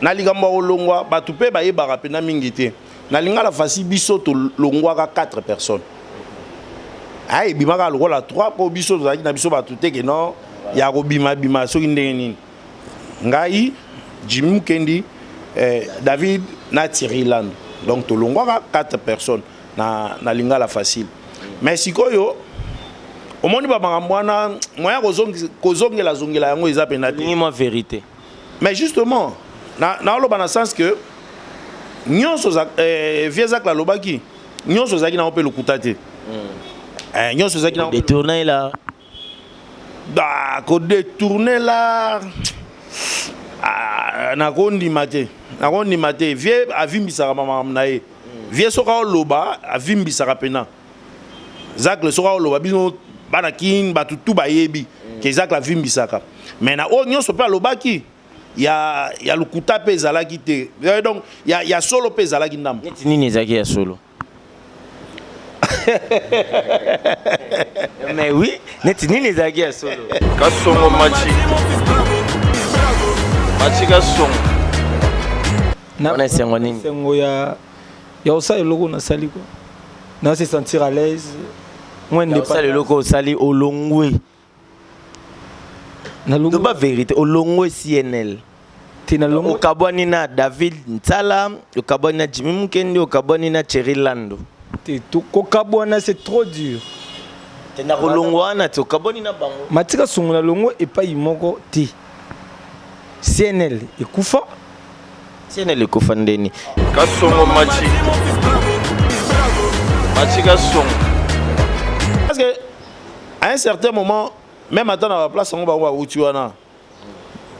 Na likambo ya kolongwa, bato mpe bayebaka mpenza mingi te. Na Lingala Fasi, biso tolongwaka 4 personnes. Ah, ebimaka lokola 3 mpo biso tozalaki na biso bato te ke non ya kobimabima soki ndenge nini. Ngai, Jimmy Mukendi, eh, David na Thierry Lando. Donc tolongwaka 4 personnes na Lingala Facile. Mais sikoyo omoni ba makambo wana moyen kozongela zongela yango eza mpenza te. Mwa vérité. Mais justement, naoloba na sens que nyonso vieux Zacle alobaki nyonso ezalaki nango mpe lokuta te. Nyonso ezalaki nango détourner là. Da ko détourner là. Ah, nakondima te. Nakondima te. Vieux avimbisaka makambo na ye. Vieux soki aoloba avimbisaka pena. Zacle soki aoloba bino bana kin bato tu bayebi ke Zacle avimbisaka. Mais na oyo nyonso mpe alobaki ya lokuta mpe ezalaki te. Donc ya solo mpe ezalaki ndambo. Neti nini ezalaki ya solo? Mais oui, neti nini ezalaki ya solo? Kasongo Machi. Machi Kasongo. Wana esengo nini? Esengo ya osala eloko nasali quoi. Na se sentir à l'aise. Moins de osala eloko osali olongwe. Loba vérité, olongwe CNL. Okabwani na David Ntsala, okabwani na Jimmy Mukendi, okabwani na Thierry Lando. Te kokabwana c'est trop dur. Te na kolongwa wana te okabwani na bango. Matika songo na longo epai moko te. CNL ekufa. CNL ekufa ndeni. Kasongo Machi. Machi Kasongo. Parce que à un certain moment, même attends na place yango bango bawuti wana.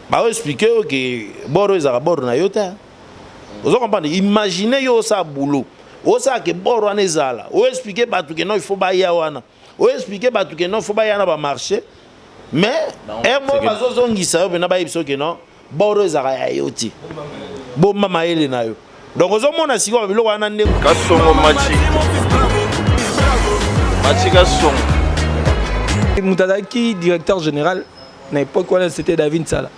Ba expliquer que boro ezaka boro na yo te. Ozo comprendre? Imaginez yo sa boulot. Osa ke boro wana ezala. O expliquer bato que non il faut baya wana. O expliquer bato que non il faut baya na ba marché. Mais un mot bazozongisa yo pena bayebisa que non boro ezaka ya yo te. Bomba mayele na yo. Donc ozomona sikoyo biloko wana nde Kasongo Machi. Machi Kasongo. Moto azalaki directeur général na époque wana c'était David Nsala.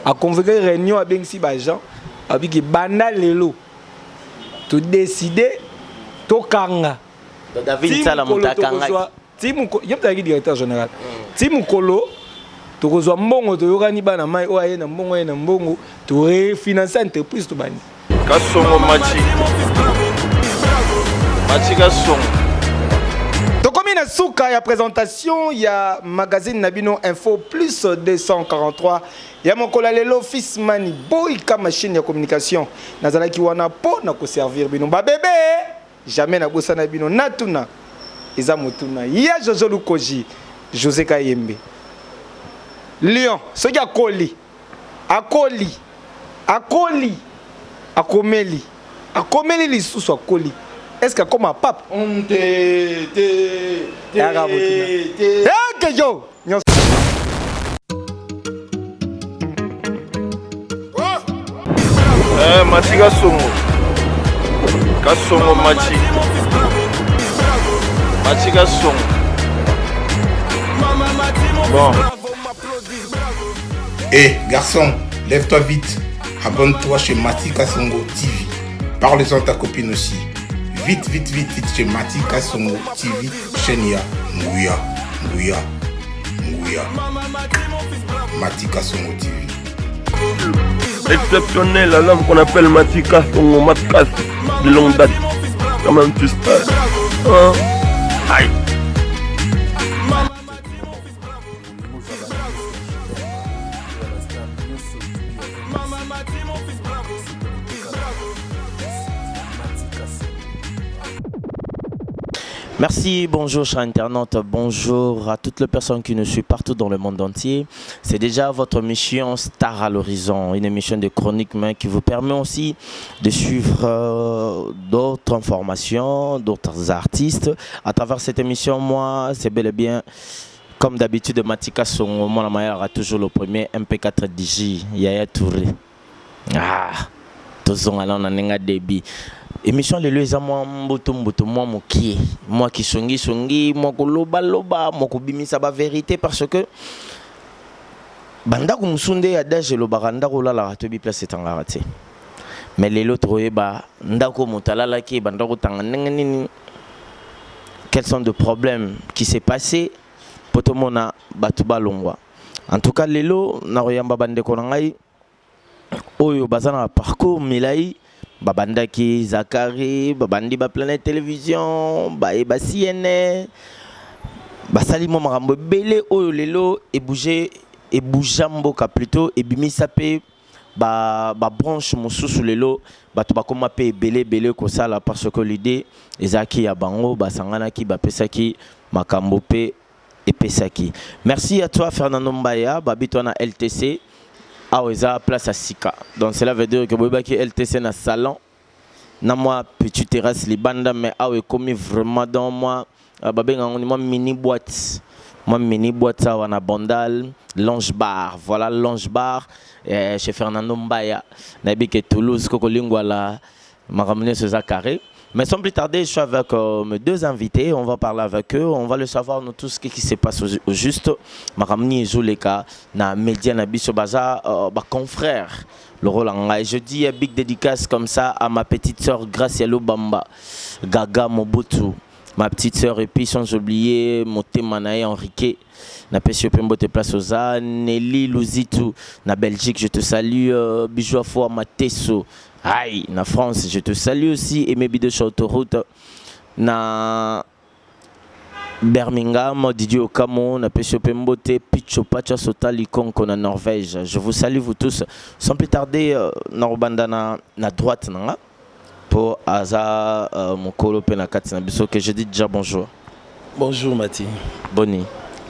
A convoqué réunion abengisi ba gens abiki banda lelo to décider tokanga. David Nsala moto akangaki. Ti mokolo ye azalaki directeur général. Ti mokolo tokozwa mbongo toyokani bana mai oyo aye na mbongo aye na mbongo to refinancer entreprise tobandi. Kasongo Machi. Machi Kasongo. Tokomi na suka ya présentation ya magazine na bino Info Plus 243 ya mokolo ya lelo. Fils Mani Boyka machine ya communication nazalaki wana po na koservir bino babebe jamais nabosana bino. Natuna eza motuna ya Jojo Lukoji José Kayembe Lion soki akoli akoli akoli akomeli akomeli lisusu akoli, est-ce que akoma pape? Te te te. Yaka motuna. Te. Eke yo nyonso. Machi Kasongo. Kasongo Machi. Machi Kasongo. Bon. Hé, garçon, lève-toi vite. Abonne-toi chez Mati Kasongo TV. Parle-en à ta copine aussi. Vite, vite, vite, vite chez Mati Kasongo TV. Chaîne ya Nguya, Nguya, Nguya. Mati Kasongo TV. Exceptionnel, l'homme qu'on appelle Mati Kasongo, Matkas, de longue date. Quand même, tu sais. Hein? Aïe. Merci, bonjour chers internautes, bonjour à toutes les personnes qui nous suivent partout dans le monde entier. C'est déjà votre mission Star à l'horizon, une émission de chronique mais qui vous permet aussi de suivre d'autres informations, d'autres artistes. À travers cette émission, moi, c'est bel et bien, comme d'habitude, Matika Songo, moi, la aura toujours le premier MP4 DJ, Yaya Touré. Ah, tozonga na ndenge débit. Émission lelo eza mwa mbutu mbutu, mwa mokie, mwa kisongisongi, mwa kolobaloba, mwa kobimisa ba vérité parce que Bandako mosusu nde adage elobaka, ndako olalaka toyebi place etangaka te. Mais lelo tokoyeba ndako moto alalaki ebanda kotanga ndenge nini, quels sont des problèmes qui s'est passé po tomona bato balongwa. En tout cas, lelo nakoyamba bandeko na ngai oyo baza na parcours milai. Babandaki Zakari, babandi Baplanète Télévision, bayeba CNN, basali mwa makambo ebele oyo lelo ebouge, ebouja mboka, plutôt ebimisa mpe babranche mosusu. Lelo bato bakóma mpe ebele ebele kosala parce que l'idée ezalaki ya bango, basanganaki, bapesaki makambo mpe epesaki. Merci à toi, Fernando Mbaya. Babi to na LTC awa eza place ya sika, donc cela veut dire que boyebaki LTC na salon na mwa petite terrasse libanda, mais awa ekomi vraiment dans mwa babenga ngo mwa mini boîte, mwa mini boîte awa na Bandal, Lounge Bar. Voilà, Lounge Bar chez Fernando Mbaya. Nayebi ke Toulouse koko lingwala, makambo nyonso eza carré. Mais sans plus tarder, je suis avec mes deux invités. On va parler avec eux. On va le savoir, nous tous, ce qui se passe au juste. Makambo nini ezoleka na média na biso baza ba confrère. Le rôle en. Je dis un big dédicace comme ça à ma petite sœur Gracia Lubamba, Gaga Mobutu, ma petite sœur, et puis sans oublier Motema na ye Enrique. Napesi yo mpe mbote place oza. Nelly Luzitu na Belgique, je te salue. Bijou Afo Mateso aïe na France, je te salue aussi. Aimé Bido sur autoroute na Birmingham, Didier Okamo, napesi yo mpe mbote. Picho Pacha Sotali Konko na Norvège, je vous salue, vous tous. Sans plus tarder, na robanda na droite nanga po aza mokolo mpe na kati na biso, que je dis déjà bonjour. Bonjour Mati. Boni?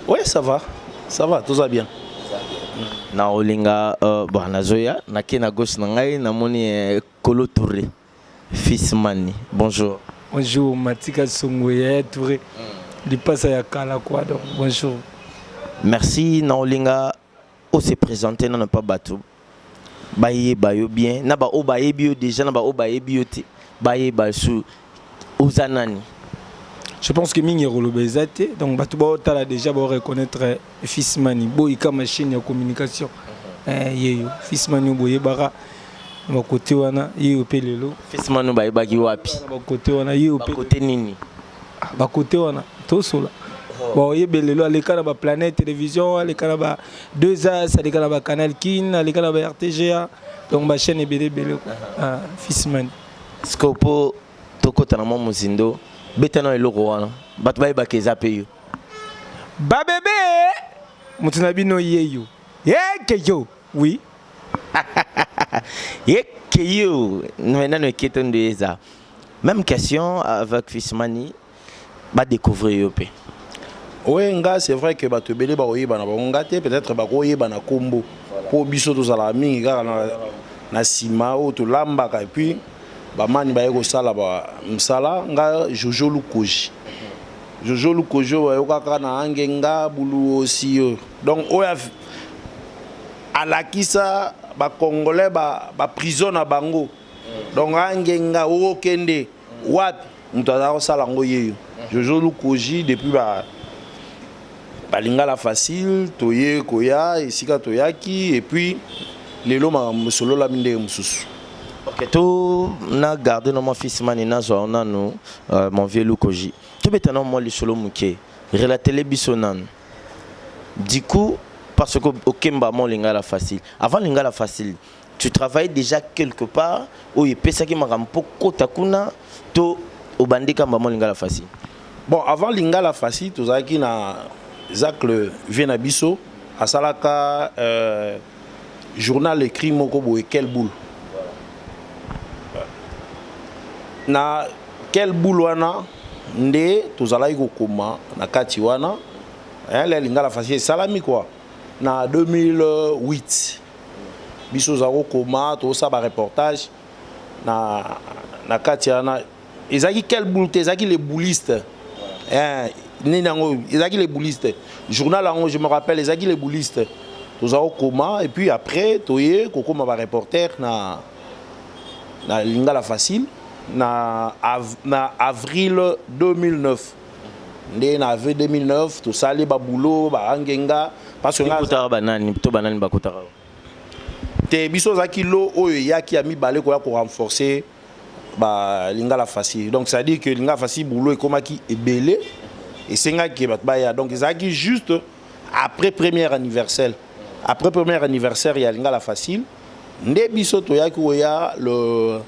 Oui, ça va. Ça va, tout va bien. Na olinga bon, nazoya nake na gauche na ngai, namoni Kolo Touré, Fils Mani, bonjour. Bonjour Matika Songo, Yaya Touré. Lipasa ya kala quoi, donc bonjour. Merci. Na olinga ose présenter nano pa bato bayeba yo bien, na baoyo bayebi yo déjà, na baoyo bayebi yo te, bayeba su oza nani. Je pense que mingi koloba eza te, donc bato baotala déjà baoreconnaître Fils Mani Boyika, machine ya communication. Yeyo Fils Mani oyo boyebaka na bakote wana, yeyo mpe lelo. Fils Mani oyo bayebaki wapi? Na bakote wana, yeyo mpe. Bakote nini? Ah, bakote wana tosola, baoyebe lelo aleka na Baplanète Télévision, aleka na ba 2 As, aleka na baCanal Kin, aleka na ba RTGA, donc bachaîne ebele ebele quoi. Ah, Fils Mani. Siko mpo tokɔta na mwa mozindo, beta na eloko wana bato bayebaka eza mpe yo. Babebe moto na bino yeyo yeke yo, oui. Yeke yo nano ekete nde eza même question avec Fils Mani, badécouvrir yo mpe. Oui, nga, c'est vrai que bato ebele bakoyeba na bango nga te, peut-être bakoyeba na kombo mpo biso tozalaka mingi kaka na nsima oyo tolambaka, et puis bamani baye kosala mosala. Nga Jojo Lukoji, Jojo Lukoji oyo bayokaka na angenga bulu osi oyo, donc oyo alakisa Bacongolais baprison na bango, donc angenga okokende wapi, moto aza kosala yango yeyo Jojo Lukoji. Depuis ba Balingala Facile, toye koya esika toyaki, et puis lelo makambo esololami ndenge mosusu. Ok, to na garde no mwa Fils Mani, nazwa nanu mon vieux Lukoji, tobeta na mwa lisolo moke, relatele biso nanu du coup, parce que okemba mo Lingala Facile. Avant Lingala Facile, tu travaillais déjà quelque part oyo epesaki makambo mpo kota kuna, to obandi kamba mo Lingala Facile? Bon, avant Lingala Facile, tozalaki na Zacle, vie na biso asalaka journal écrit moko boye, Quelle Boule. Na Quelle Boule wana nde tozalaki kokoma na kati wana. Le Lingala Facile esalami quoi na 2008. Biso oza kokoma, tozosala bareportage na kati wana. Ezalaki Quelle Boule te, ezalaki Les Boulistes. Nini yango ezalaki Les Boulistes, journal yango, je me rappelle, ezalaki Les Boulistes. Toza kokoma et puis après toye kokoma bareporter na Lingala Facile na avril 2009. Nde na avril 2009 tosali baboulot baangenga, parce que nga Ekutaka banani to banani bakutaka? Te, biso ozalaki lo oyo eyaki ya mibale koya korenforcer ba Lingala Facile. Donc c'est à dire que Lingala Facile, boulot ekomaki ebele, esengaki bato baya. Donc ezalaki juste après premier anniversaire, après premier anniversaire ya Lingala Facile, nde biso toyaki koya le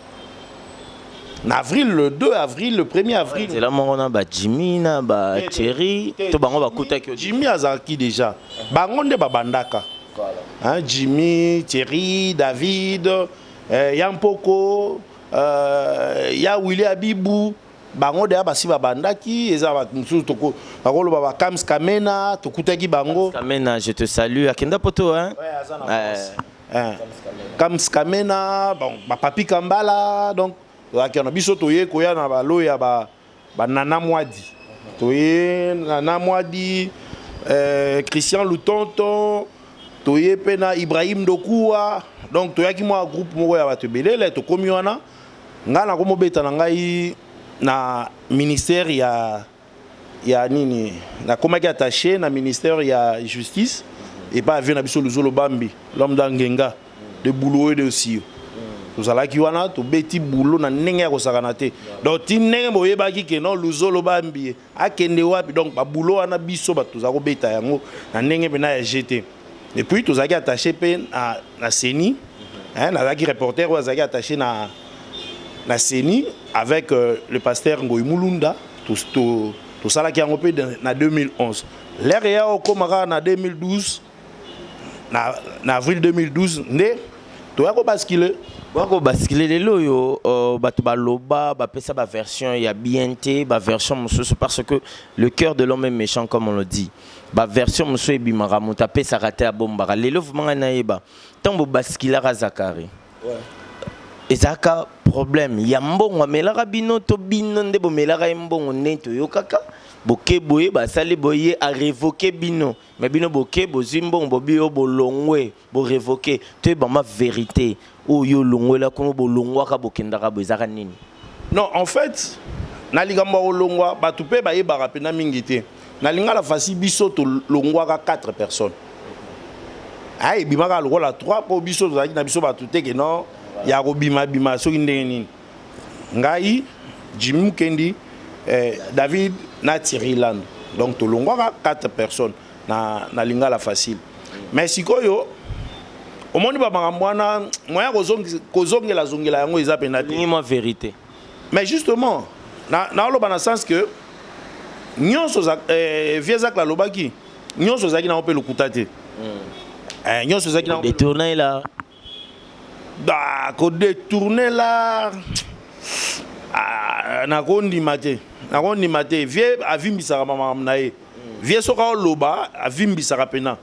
na avril, le 2 avril, le 1er avril. Nzela moko na bajimmy na bathierry to bango bakutaki? Jimmy azalaki déjà, bango nde babandaka, hein, Jimmy, Thierry, David, Yampoko, ya Willy Abibu, bango deya basi babandaki. Eza bato mosusu bakoloba bakams Kamena, tokutaki bango. Kamena, je te salue, akenda poto, hein? Ouais, aza na France. Hein. Kams Kamena, bon, bapapi Kambala. Donc tozalaki wana. Biso toye koya na balo ya banana Mwadi, toye Nana Mwadi, Christian Lutonto, toye mpe na Ibrahim Dokuwa. Donc toyaki mwa groupe moko ya bato ebelele. Tokomi wana, ngai nakomobeta na ngai na ministère ya nini, nakomaki attaché na ministère ya Justice epai avion na biso Luzolo Bambi, l'homme d'Angenga, de boulot de osio. Tozalaki wana, tobeti boulot na ndenge ya kosakana te. Donc ti ndenge boyebaki ke non, Luzolo Bambi akende wapi. Donc baboulot wana, biso bato toza kobeta yango na ndenge mpena ya gt. Et puis tozalaki attaché mpe na CENI, hein, nazalaki reporter oyo azalaki attaché na CENI avec le pasteur Ngoi Mulunda. Tosalaki yango mpe na 2011. L'heure ya okóma kaka na 2012, na avril 2012 nde toya kobasculer. Bakobasculer lelo oyo, bato baloba, bapesa baversion ya bien te, baversion mosusu, parce que le cœur de l'homme est méchant, comme on le dit. Baversion mosusu ebimaka, moto apesaka te, abombaka. Lelo vraiment ngai nayeba, ntango bobasculaka, Zakari, ezalaka problème ya mbongo amelaka bino to bino nde bomelaka ye mbongo? Nde toyokaka boke boye, basali boye, arévoquer bino, mais bino boke, bozwi mbongo, bobi oyo bolongwe, borévoquer. Toyebama vérité oyo olongwela kuna, bolongwaka, bokendaka bo, ezaka nini? Non, en fait, na likambo ya kolongwa, bato mpe bayebaka mpena mingi te. Na Lingala Facile, biso tolongwaka 4 personnes. Aya ebimaka lokola 3, mpo biso tozalaki na biso bato te ke non, ya kobimabima soki ndenge nini. Ngai, Jimmy Mukendi, David na Thierry Land. Donc tolongwaka 4 personnes na Lingala Facile. Mais sikoyo omoni bamakambo wana, moya kozongela zongela yango eza mpena te. Olingi mwa vérité. Mais justement, naoloba na sens que nyonso vieux Zacle alobaki, nyonso ezalaki nango mpe lokuta te. Nyonso ezalaki nango. Détourner là. Bah, kodétourner la, ah, nakondima te, nakondima te. Vieux avimbisaka makambo na ye. Vieux soki aoloba, avimbisaka mpena.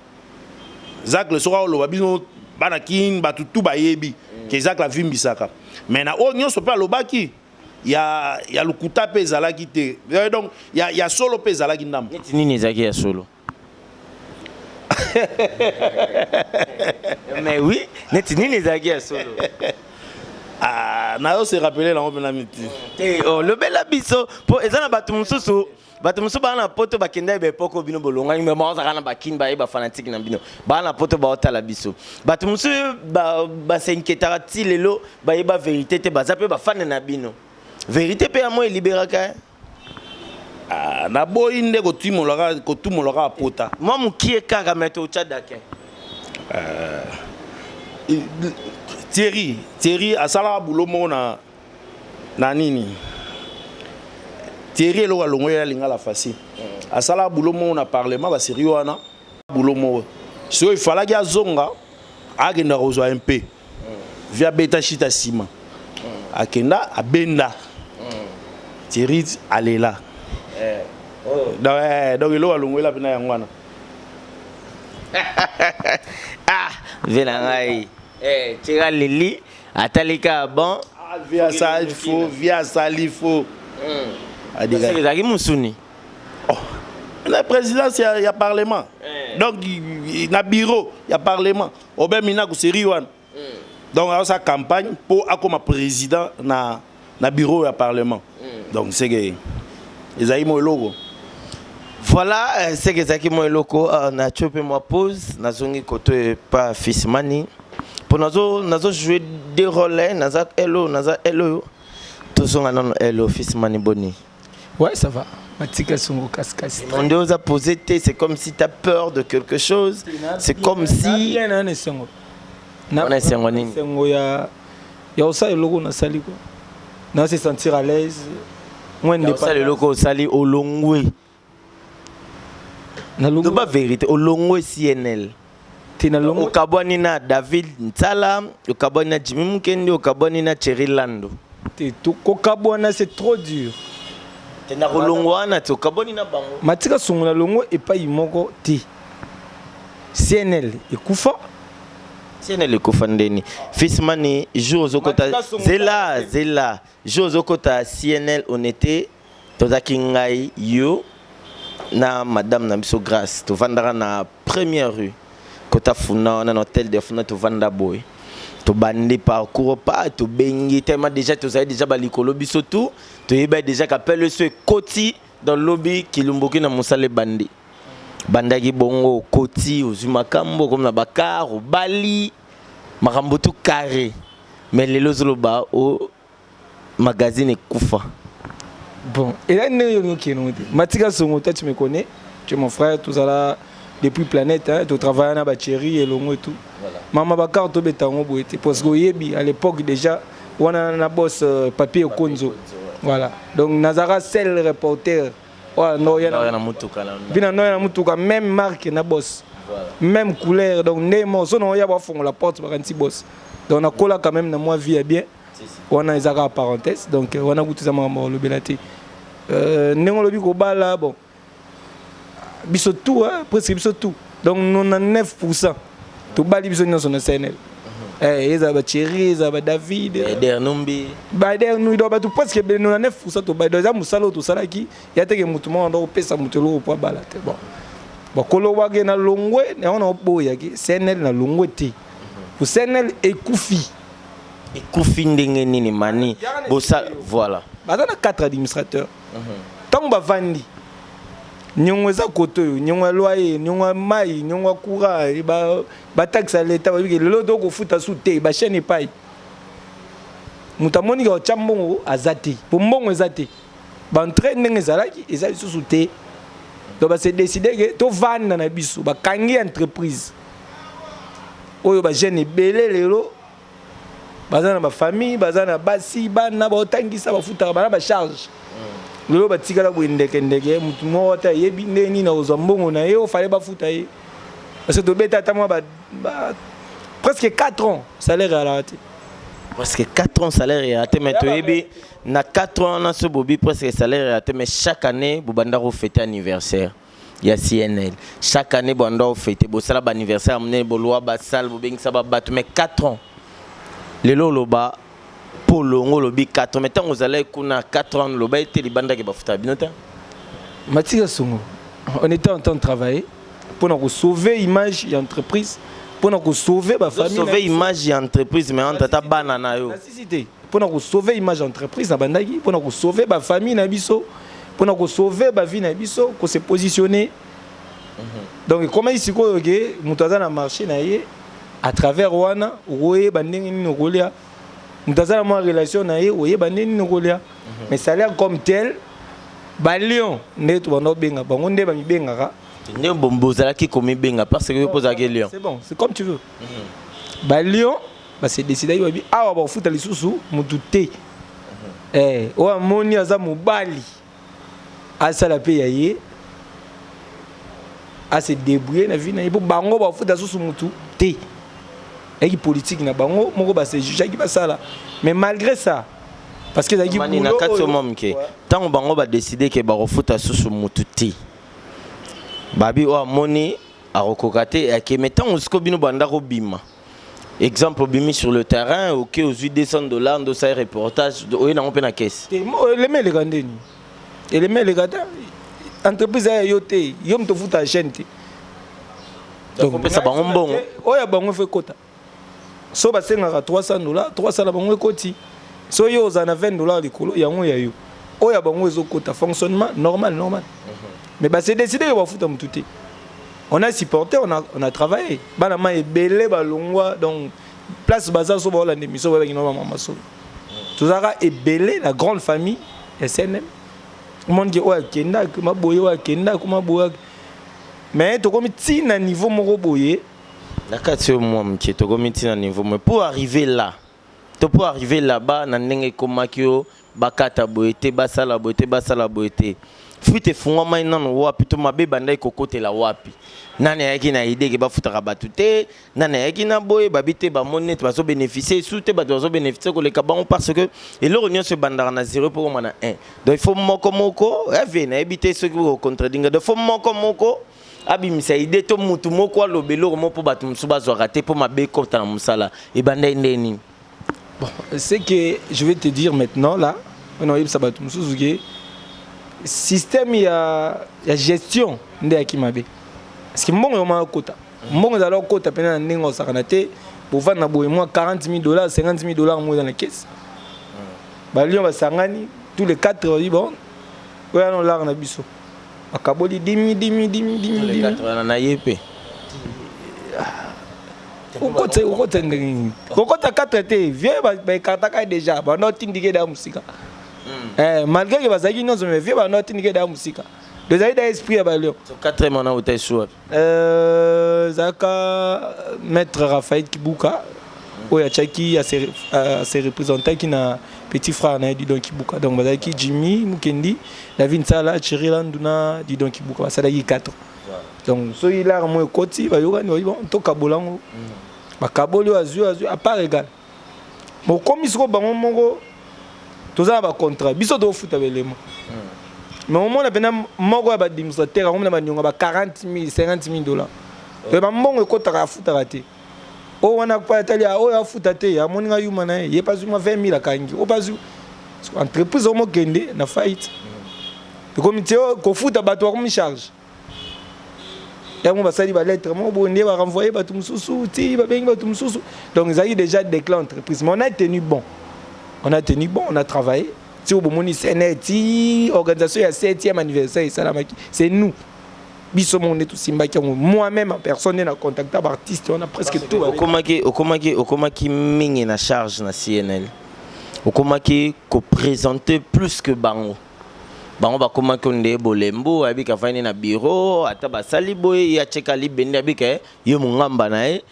Zacle soki aoloba, bino bana Kini, bato tu bayebi ke Zacle avimbisaka. Mais na oyo nyonso mpe alobaki ya lokuta mpe ezalaki te. Donc ya solo mpe ezalaki ndambo. Neti nini ezalaki ya solo? Mais oui, neti nini ezalaki ya solo? Ah, nayo se rappeler nango mpena miti. Te, olobela biso, mpo eza na bato mosusu, bato mosusu baa na poto, bakenda ye baépoque oyo bino bolongaki, mais baozalaka na bakini, baye bafanatiques na bino baa na poto, baotala biso. Bato mosusu bas'inquiétaka ti lelo, bayeba vérité te, baza mpe bafane na bino. Vérité mpe yango eliberaka. Ah, naboyi nde kotimolaka, kotumolaka pota. Mwa mokie kaka, mais totya dakin. Thierry asalaka boulot moko na nini. Thierry, eloko alongo ye Alingala Facile, asalaka boulot moko na parlement, basérie wana, boulot moko. Sikoyo ifalaki azonga, akenda kozwa mp vi abeta shita nsima, akenda abenda. Thierry alela. Donc eloko alongoyela mpena yango wana. Ah, ve na ngai, Thierry aleli, atali kaka bon. Ah, vi asali fo, vi asali fo. Ezalaki mosuni. Oh. Na présidence ya parlement, donc na bureau ya parlement, Aubin Minaku, série wana. Donc aosala campagne mpo akoma président na bureau ya parlement. Donc c'est que ezali mo eloko. Voilà, c'est que ezalaki mwa eloko natio mpe mwa pause, nazongi koto epa Fils Mani mpo nazo jouer deux rôles, naza elo, naza elo oyo. Tozonga nano elo. Fils Mani, boni? Ouais, ça va. Matika Songo Kaskasi. Mon Dieu, oza posé te, c'est comme si tu as peur de quelque chose, c'est comme si bien na esengo. Wana esengo nini? Esengo ya osala eloko nasali quoi. Na se sentir à l'aise. Moi osala eloko osali, olongwe. Nalongwe. Loba vérité, olongwe CNL. Te, nalongwe. Okabwani na David Ntsala, okabwani na Jimmy Mukendi, okabwani na Thierry Lando. Te, kokabwana, c'est trop dur. Te, na kolongwa wana te, okabwani na bango. Matika Songo, nalongwe epai moko te. CNL ekufa. CNL ekufa ndeni? Fils Mani, jour ozokota Matika Songo. Zela, zela, jour ozokota CNL, on était, tozalaki ngai, yo na madame na biso Grâce, tovandaka na première rue kota Funa wana, na hôtel de Funa. Tovanda boye, tobandi parcours pa tobengi tellement déjà tozali déjà balikolo, biso tu toyeba déjà kapele so ekoti dans lobi kilumbuki na mosala ebandi. Bandaki bongo, okoti, ozwi makambo komi na bakar, obali makambo tout carré, mais lelo ozoloba o magazine ekufa. Bon, et là, ndenge olingi okende te. Matika Songo, toi tu me connais, tu es mon frère, tozala depuis Planète, hein, totravaille na bachéri elongo et tout. Mama bakar tobeta yango boye te, parce que oyebi à l'époque déjà wana na boss Papier Okonzo. Voilà, donc nazalaka seul reporter oyo no ya na motuka na bina no ya na mutuka, même marque na boss, même couleur. Donc nde mo so na oya bafongola porte, bakanisi boss. Donc nakola quand même na mwa vie ya bien. Wana eza kaka parenthèse. Donc wana kutu eza makambo ya kolobela te. Ndenge olobi kobala, bon, biso tout, hein, presque biso tout, donc 99 % tobali biso nyonso na CNL. Ezala bachéri, ezala badavid, Eder Numbi. Bader Numbi, donc bato presque ebele, 99 % tobali. Donc eza mosala oyo tosalaki ya teke motu moko ndo kopesa moto eloko po abala te. Bon, bakolobaki na longwe yango na oboyaki CNL, na longwe te, po CNL ekufi. Ekufi ndenge nini, Mani? Bosa, voilà. Baza na 4 administrateurs. Ntango bavandi, niongo eza kote oyo, niongo ya loyer, niongo ya mai, niongo ya courant, bataxe ya leta. Babiki lelo tokofuta su te bachaîne epai moto amoniki otya mbongo aza te, po mbongo eza te, baentrée ndenge ezalaki eza lisusu te. Donc base décide ke tovanda na biso, bakangi entreprise oyo. Bajeune ebele lelo baza na bafamille, baza na basi, bana baotangisa, bafutaka, bana bacharge. Lelo batikala boye ndekendeke, motu moko ata ayebi ndenge nini akozwa mbongo na ye ofale bafuta ye, parce que tobeta ata mwa presque 4 ans salaire ezalaka te. Presque 4 ans salaire ya te, mais toyebi na 4 ans na so bobi presque salaire ya te. Mais chaque année bobanda kofete anniversaire ya CNL, chaque année bobanda kofete, bosala baanniversaire ya monene, bolwa basale, bobengisa babato. Mais 4 ans lelo oloba mpo olongo, olobi 4 ans, mais ntango ozalaki kuna 4 ans, loba ete libandaki bafuta bino te. Matika Songo, on était en train de travailler mpona kosauver image ya entreprise, mpona kosauver bafamille. Sauver image ya entreprise, mais entre ata bana na yo. Nasisi te. Mpona kosauver image ya entreprise na bandaki, mpona kosauver bafamille na biso, mpona kosauver bavie na biso, kose positionner. Donc ekomaki sikoyo ke moto aza na marché na ye, à travers wana okoyeba ndenge nini okolia. Moto aza na mwa relation na ye, oyeba ndenge nini okolia. Mais salaire comme tel, balion nde tobanda kobenga bango, nde bamibengaka. Nde bozalaki komibenga, parce que mpo ozalaki lion. C'est bon, c'est comme tu veux. Balion base décidaki, babi awa bakofuta lisusu motu te. Oyo amoni aza mobali, asala mpe ya ye, ase débrouiller na vie na ye, mpo bango bafuta susu mutu te. Eyaki politique na bango moko, base jugeaki basala. Mais malgré ça, parce que ezalaki na kati oyo mwa moke, ntango bango badécider ke bakofuta susu mutu te, babi oyo amoni akokoka te ake. Mais ntango sikoyo bino banda kobima, exemple obimi sur le terrain, oke ozwi 200 $, nde osali reportage, oye nango mpe na caisse. Eleme eleka ndeni, eleme eleka te. Entreprise aya yo te, yo moto ofuta chaîne te. Opesa bango mbongo. Oyo ya bango efo ekota. So basengaka 300 $, 300 na bango ekoti. So yo ozala na 20 $ likolo yango ya yo, oyo ya bango ezokota. Fonctionnement normal, normal. Mais base décidé ke bafuta motu te. On a supporté, on a travaillé. Bana ma ebele balongwa, donc place baza so baolanda émission, bayebaki na bamama solo. Tozalaka ebele, la grande famille ya CNM. Omonike oyo akenda maboye, oyo akenda koma boye, mais tokomi ntina niveau moko boye. Na kati oyo mwa moke, tokomi ntina niveau moye pour arriver là to pour arriver là-bas, na ndenge ekomaki yo, bakata boye te, basala boye te, basala boye te. Fuite efungwamai nano wapi to mabe ebandaki kokotela wapi? Nani ayaki na idée ke bafutaka bato te? Nani ayaki na boye babi te, bamoni neti bazobénéficie esu te, bato bazobénéficie koleka bango? Parce que eloko nyonso ebandaka na 0 mpo koma na 1. Donc il faut moko moko ave, nayebi te soki okocontredire nga. Donc faut moko moko abimisa idée to mutu moko aloba eloko moko mpo bato mosusu bazwaka te, mpo mabe ekota na mosala. Ebandaki nde nini? Bon, ce que je vais te dire maintenant là, on oyebisa bato mosusu ke système ya gestion nde yaki mabe, parce que mbongo yo maka kota, mbongo ezala okota mpena na ndenge osakana te. Bovanda boye, mwa 40 000 dollars, 50 000 dollars mo eza na caisse. Balion basangani tous les quatre, badi bon, oyo wana olaka na biso, bakaboli 10 000, 10 000, 10 000, 10 000, 10 000. Wana na ye mpe. Okota, okota ndenge nini? Kokota 4 te, vieux baécartaka déjà, banda otindike da mosika. Malgré ke bazalaki nyonso, mais vieux banda otindike da mosika. Ezali da esprit ya balion. So quatrième wana uta esu wapi? Ezalaka maître Raphaël Kibuka oyo atiaki ase représentaki na petit frère na ye Didon Kibuka. Donc bazalaki Jimmy Mukendi, David Nsala, Thierry Landu na Didon Kibuka, basalaki 4. Donc soki lara mo ekoti, bayokani, bayi bon, tokabola yango. Bakaboli, oyo azwi, azwi à part égal. Mokomi sikoyo bango moko, toza na bacontrat, biso tokofuta belema. Mais omona mpena moko ya baadministrateur akomi na baniongo ba 40 000, 50 000 dollars. To bambongo ekotaka, afutaka te. Oyo wana atali oyo afuta te, amoni nga yuma na ye, ye mpe azwi mwa 20 000, akangi oyo mpe azwi. Entreprise omokende na faillite, ekomi te kofuta bato, bakomi charge yango, basali balettre moko boye nde barenvoye bato mosusu, ti babengi bato mosusu. Donc ezalaki déjà déclin entreprise, mais on a tenu bon, on a tenu bon, on a travaillé ti bomoni CNL, ti organisation ya 7e anniversaire esalamaki. C'est nous, biso moko nde tosimbaki yango, moi-même en personne nde na contacta baartiste wana presque tout. Okomaki mingi na charge na CNL, okomaki koprésenter plus que bango. Bango bakomaki nde bolembo, ayebika afandi na bureau, ata basali boye, ye atieka libende, abika ye mongamba na ye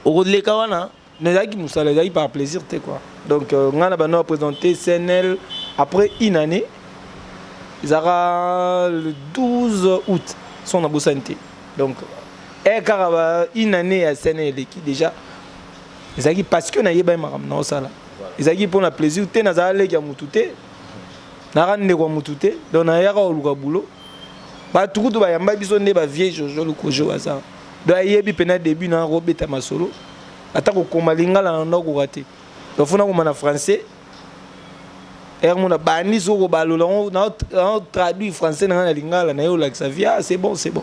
okoleka wana. Ezalaki mosala, ezalaki par plaisir te quoi. Donc ngai na bando baprésenter CNL après une année, ezalaka le 12 août so nabosani te. Donc e kaka ba une année ya CNL eleki déjà. Ezalaki parce que nayebaki makambo na osala, ezalaki mpona plaisir te. Nazala leki ya motu te, naka ndeko ya motu te. Donc nayaka koluka boulot. Bato kutu bayamba biso nde bavieux Jojo Lukojo baza. Donc ayebi mpena début na kobeta masolo, ata kokoma lingala na ndakoka te. Donc fona koma na français ere mona bandi soko kobalola yango, nao traduire français na ngai na lingala na ye, olakisa via, c'est bon, c'est bon.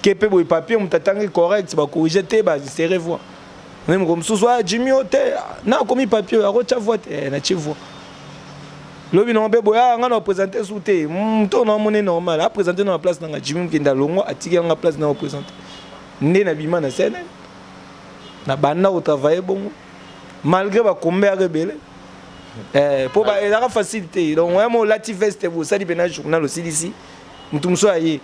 Ke mpe boye papier, moto atangi correct, bacorrige te, bainsérer voix. Nde moko mosusu a Jimi o te, na akomi papier oyo akotya voix te, natie voix. Lobi nango mpe boye, nga na oprésente su te, moto na omoni normal aprésente na place nanga. Jimi Mokende alongwa, atiki yanga place na oprésente. Nde nabima na scène, na banda kotravaille bongo malgré bakombe yaka ebele, mpo ezalaka facile te. Donc oyama olati veste, bosali mpena journal, osilisi, motu mosusu aye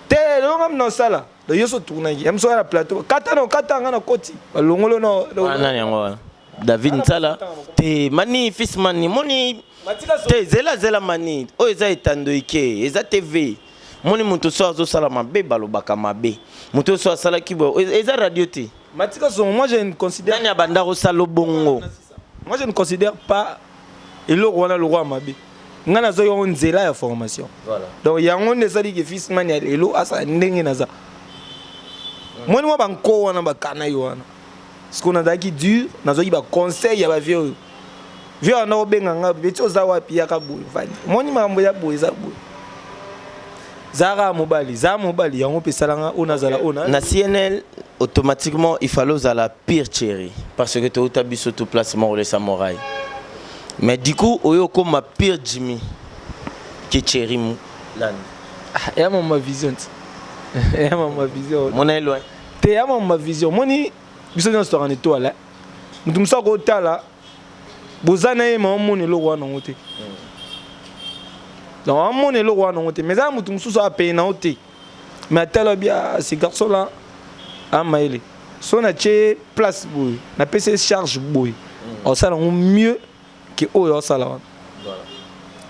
te, lelo nga na osala. Donc yo so tournaki ya mosu oya na plateau, kata na okata, nga na koti, balongolo na. Nani yango wana? David Nsala te, mani fils mani moni te. Zela, zela, mani oyo eza etando eke, eza TV. Moni moto so azosala mabe, balobaka mabe. Moto so asalaki boye, eza radio te. Matika Songo, moi je ne considère Nani abanda kosala bongo? Moi je ne considère pas eloko wana lokwa mabe. Ngai nazwaki yango nzela ya formation. Donc yango nde esaliki fils mani ya lelo asala ndenge naza. Moni mwa banko wana bakana ye wana sikoyo, nazalaki dur, nazwaki baconseil ya bavieux oyo. Vieux wana obenga nga beti, oza wapi? Yaka boye, vandi, moni makambo ya boye, eza boye, zalaka mobali, za mobali. Yango mpe esalanga oyo nazala oyo. Na CNL, automatiquement il fallait ozala pire Thierry, parce que touta biso tout place moko, le samouraï. Mais du coup oyo okoma pire Jimmy ke Thierry Lani. Ya mama vision ti, ya mama vision. Mona ye loin. Te, ya mama vision. Moni biso nyonso toka na étoile. Moto mosusu akotala boza na ye, ma omona eloko wana yango te. Donc amona eloko wana yango te, mais eza na moto mosusu apeye na yo te, mais atala bia ce garçon là amayele so natie place boye, napesi ye charge boye, osala yango mieux que oyo osala wana.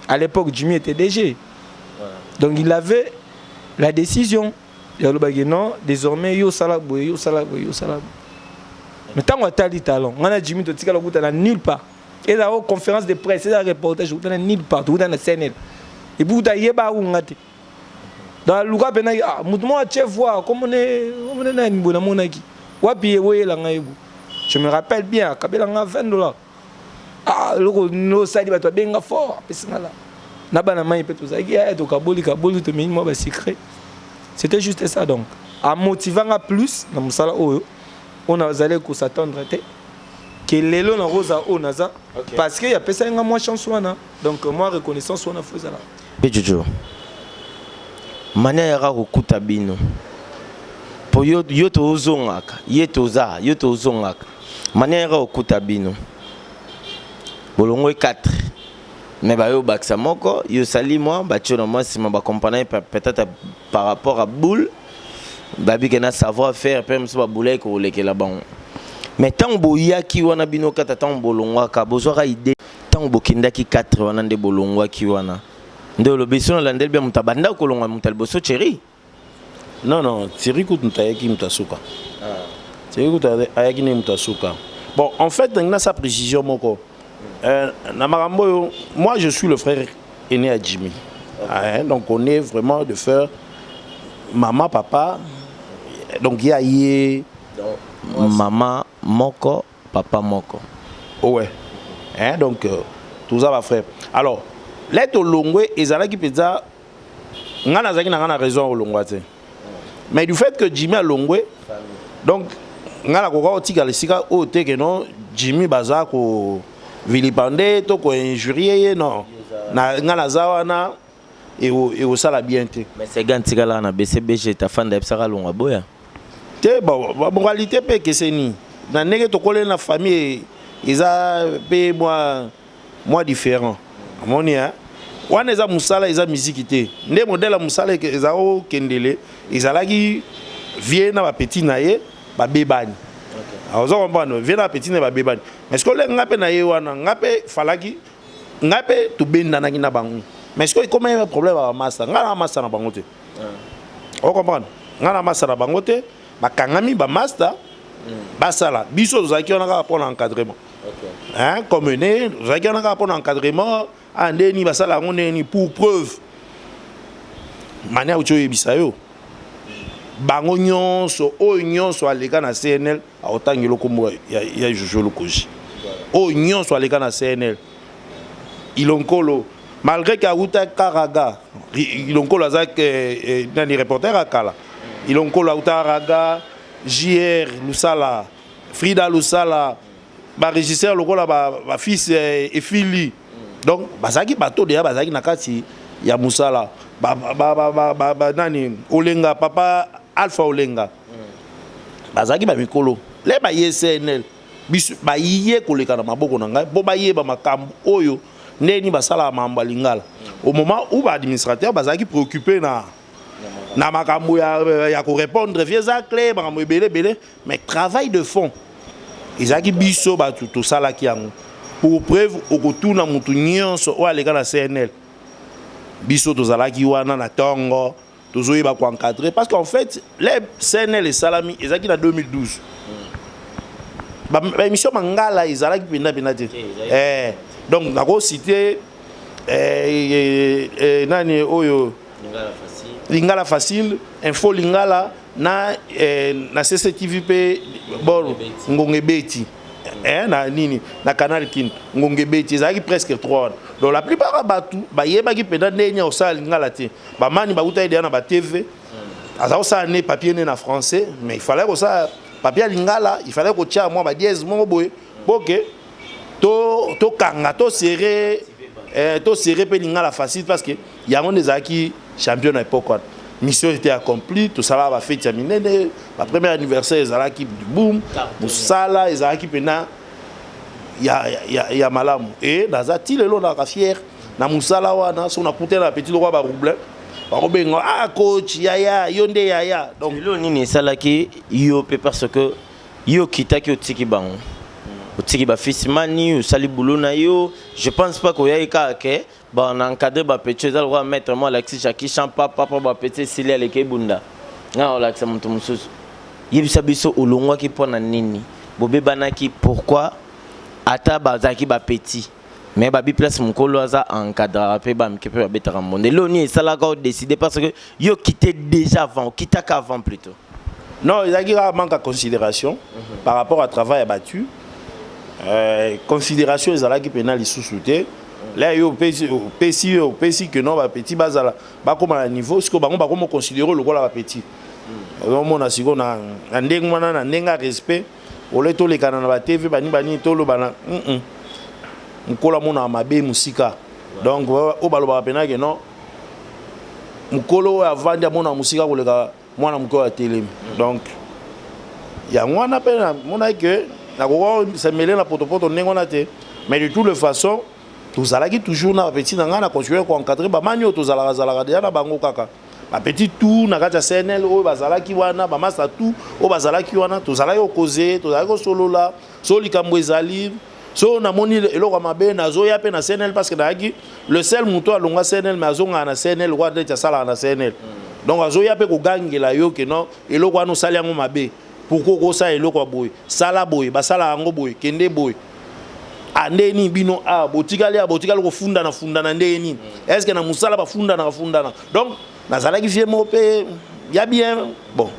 À l'époque, Jimmy était DG, donc il avait la décision ya olobaki non, désormais yo osala boye, yo osala boye, yo osala boye. Mais ntango atali talent, ngai na Jimmy totikala kokutana nulle part. Ezala o conférence de presse, ezala reportage, tokutana nulle part. Tokutana na CNL et puis kuta yeba akunga te. Donc aluka mpena, ah, motu moko atie voix komone komone nani boye, namonaki wapi ye boyelanga ye bo. Je me rappelle bien, akabelanga 20 $. Ah, eloko nosali, bato babenga fort, apesinga la na bana mai mpe tozalaki aya, tokaboli kaboli, tomei mwa basecret. C'était juste ça. Donc amotivanga plus na mosala oyo oyo nazali kos'attendre te ke lelo nakoza oyo naza, parce que apesaki nga mwa chance wana. Donc mwa reconnaissance wana fo ezala. Mpe Jojo mani ayaka kokuta bino mpo yo, yo tozongaka ye, toza yo tozongaka. Mani ayaka kokuta bino bolongwe 4, mais bayo bakisa moko, yo osali mwa batio na mwa nsima, bakomprendre peut-être par rapport à boule babike na savoir faire mpe mosusu babulaki kolekela bango. Mais ntango boyaki wana bino kata, ntango bolongwaka, bozwaka idée ntango bokendaki 4 wana nde bolongwaki wana nde olobi so nalandeli bia moto abanda kolongwa, moto ya liboso Thierry. Non, Thierry kutu moto ayaki moto asuka. Thierry kutu ayaki nde moto asuka. Bon, en fait, ndenge nasa précision moko na makambo oyo, moi je suis le frère aîné à Jimmy, hein, donc on est vraiment de faire maman papa, donc ya ye. Mama moko, papa moko. Ouais, hein, donc toza bafrère. Alors le tolongwe ezalaki mpenza nga nazalaki na nga na raison ya kolongwa te, mais du fait que Jimmy alongwe, donc nga nakoka kotikala esika oyo te ke non, Jimmy baza ko vilipender to koinjurier ye. Non, na nga naza wana, ekosala bien te. Mais sega ntikala na BCBG, tafanda yebisaka alongwa boya. Te, bon, moralité mpe ekeseni na ndenge tokoleli na famille, eza mpe mwa différent. Amoni, hein? Wana eza mosala, eza miziki te. Nde modèle ya mosala eza kokendele, ezalaki vie na bapeti na ye babebani. Oza comprendre, vie na bapeti na ye babebani. Mais sikoyo nga mpe na ye wana, nga mpe falaki ngai mpe tobendanaki na bango. Mais sikoyo ekoma ye problème ya bamasta, ngai na masta na bango te. O comprendre, ngai na masta na bango te. Bakangami bamasta basala, biso tozalaki wana kaka mpona encadrement, hein, comme ne tozalaki wana kaka mpona encadrement. Ah, ndeni basala yango ndeni. Pour preuve, mani auti oyebisa yo, bango nyonso oyo nyonso aleka na CNL aotangela nkombo ya Jojo Lukoji. Oyo nyonso aleka na CNL, Ilonkolo, malgré ke awuta Karaga, Ilonkolo aza nani, reporter akala. Ilonkolo awuta Karaga, JR Lusala, Frida Lusala, barégisseur lokola bafils efili. Donc bazalaki bato deya bazalaki na kati ya mosala. Nani, Olenga, papa Alpha Olenga, bazalaki bamikolo. Le baye CNL, biso baye koleka na maboko na ngai mpo bayeba makambo oyo ndeni basalaka makambo ya lingala, au moment où baadministrateur bazalaki préoccupé na makambo ya korépondre vie eza clé, makambo ebele ebele. Mais travail de fond ezalaki biso bato tosalaki yango. Pour preuve, okotuna motu nyonso oyo aleka na CNL, biso tozalaki wana na ntongo, tozoyeba koencadrer, parce qu'en fait le CNL esalami ezalaki na 2012. Baémission mangala ezalaki mpenza mpenza te. Donc nakociter nani oyo, Lingala Facile, Info Lingala na CCTV mpe bon, Ngonga Ebeti, na nini, na Canal Kin, Ngonga Ebeti ezalaki presque 3 wana. Donc la plupart ya bato bayebaki mpenza ndenge ya kosala lingala te. Bamani bauta deya na batv, aza kosala ne papier ne na français, mais il fallait kosala papier ya lingala, il fallait kotia mwa badièse moko boye po ke tokanga, tosere mpe Lingala Facile, parce que yango nde ezalaki. Champion na époque wana, mission était accomplie. Tosalaka bafeti ya minene, bapremier anniversaire ezalaki boom, mosala ezalaki mpena ya malamu. E naza ti lelo naka fier na mosala wana. So nakutana na petit lokwa baroublin, bakobenga: "Ah coach, yaya, yo nde yaya." Donc lelo nini esalaki yo mpe? Parce que yo okitaki, otiki bango, otiki bafils Mani, osali boulot na yo. Je pense pas koyai kaka ke bana encadre bapetits. Eza lokola maître mo alakisi Jackie Chan, papa mpo bapetits esili, aleki ebunda, nga olakisa moto mosusu. Yebisa biso, olongwaki mpo na nini? Bobebanaki pourquoi? Ata bazalaki bapetits, mais babi place mokolo aza encadraka mpe bamike mpe babetaka mbonde. Eloko nini esalaka odécide? Parce que yo okite déjà avant, okitaka avant plutôt. Non, ezalaki kaka manque ya considération par rapport à travail abattu. Considération ezalaki mpena lisusu te. La yo opesi ke non, bapetits bazala, bakóma na niveau sikoyo, bango bakóma considéré lokola bapetits. Ozomona sikoyo na ndenge wana, na ndenge ya respect, ole tolekana na batv banini banini, toloba na mokolo amonaka mabe mosika. Donc oyo balobaka mpena ke non, mokolo oyo avandi amonaka mosika koleka mwana moke oyo atelemi. Donc yango wana mpe namonaki ke nakoka semele na potopoto ndenge wana te. Mais de toute façon, tozalaki toujours na bapetits na ngai, na continuer koencadre bamani oyo tozalaka zalaka deja na bango, kaka bapetits tout na kati ya CNL oyo bazalaki wana, bamasa tout oyo bazalaki wana. Tozalaki kokoze, tozalaki kosolola. So likambo ezali, so namoni eloko ya mabe, nazoya mpe na CNL, parce que nayaki le seul moto alongwa CNL, mais azongaka na CNL lokola neti asalaka na CNL. Donc azoya mpe kogangela yo ke non, eloko wana osali yango mabe, pourquoi okosala eloko ya boye? Sala boye, basala yango boye, kende boye. A ndenge nini bino a botikali, a botikali kofundana fundana ndenge nini? Est ce que na mosala bafundana fundana? Donc nazalaki vie moko mpe ya bien. Bon,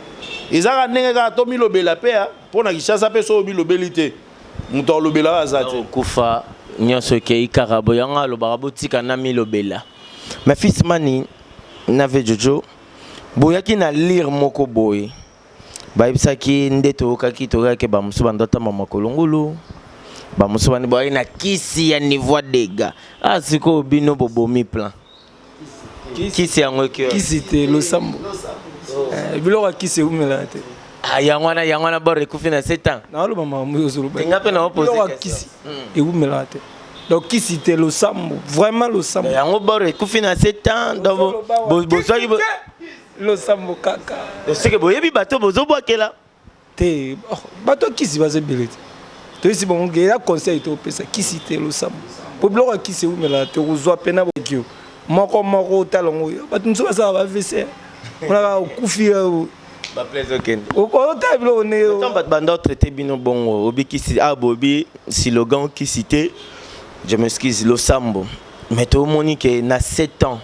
ezaka ndenge kaka tomilobela mpe mpo na Kinshasa mpe, so omilobeli te, moto alobelaka aza te. Okufa nyonso ekei kaka boye. Yango alobaka botika na milobela. Mais fils Mani na ve Jojo, boyaki na lire moko boye, bayebisaki nde toyokaki, toyokaki bamosusu bando atamba makolo ngulu, bamosusu bandi boyaki na kisi ya niveau ya dega. Ah, sikoyo bino bobomi plan kisi yango eki? Kisi te, losambo. Biloko ya kisi ewumelaka te. Ah, yango wana, yango wana bor ekufi na 7 ans. Naoloba makambo oyo ozoloba. Nga mpe naopose Biloko ya question. kisi ewumelaka te. Donc kisi te, losambo, vraiment losambo. Yango bor ekufi na 7 ans, donc bozwaki Losambo kaka. Seke boyebi bato bozobwakela. Te, oh, bato ya kisi baza ebele te. Toyesi bango ke eza conseil topesa, kisi te, losambo, po biloko ya kisi ewumelaka te. Kozwa pena bokio moko moko, otala yango, bato mosusu basala ba AVC, monaka okufi. Baplace okende. Otala biloko ndenge. Ntango bato banda traité bino bongo, obi kisi, ah, bobi slogan kisi te, je m'excuse, losambo. Mais tomoni ke na 7 ans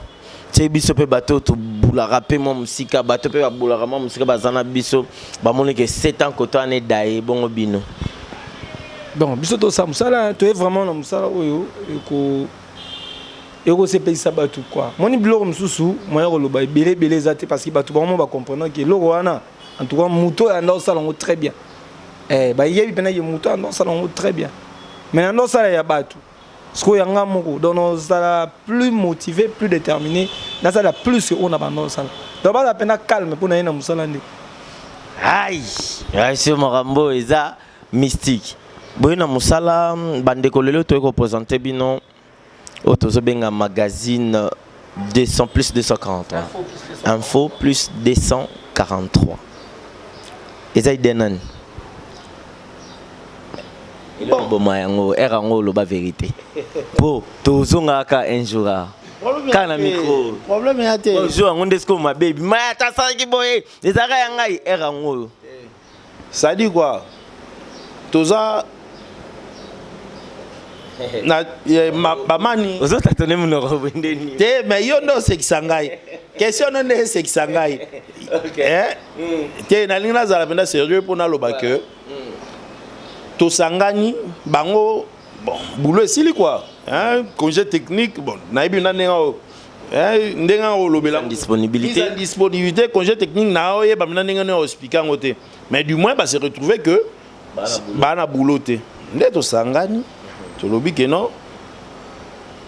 tie biso mpe bato tobulaka mpe mwa mosika, bato mpe babulaka mwa mosika, baza na biso, bamoni ke 7 ans koto wana edaye bongo bino. Bon, biso tosala mosala, toye vraiment na mosala oyo ekosepelisa bato quoi. Moni biloko mosusu moya koloba ebele ebele eza te, parce que bato bango mo bacomprendre ke eloko wana, en tout cas moto oyo anda osala yango très bien, bayebi mpena ke moto oyo anda osala yango très bien. Mais nanda osala ya bato, sikoyo yanga moko, donc ozala plus motivé, plus déterminé, nasala plus que oyo na banda osala. Donc baza mpena calme mpo na ye na mosala nde. Ai so makambo eza mystique boye na mosala. Bandeko, lelo toyei kopresente bino oyo tozobenga magazine 200 plus 243, info plus 243. Eza idée nani? Eloko boma yango ere yango, oloba vérité mpo tozongaka un jour a kaka na micro. Problème ya te. Jour yango nde sikoyo mabe ebima, ata asalaki boye, ezalaka ya ngai ere yango oyo. Ça dit quoi? Toza na bamani. Ozotatone monoko boye ndeni? Te, mais yo nde osekisa ngai, question no nde esekisa ngai. Te, nalingi nazala mpenza sérieux mpo naloba ke tosangani bango. Bon, boulot esili quoi, hein, congé technique. Bon, nayebi na ndenge oyo, hein, ndenge olobela. Disponibilité. Mise en disponibilité, congé technique, na oyeba mina ndenge nini oexplike yango te. Mais du moins base retrouver que bana boulot te, nde tosangani, tolobi ke non.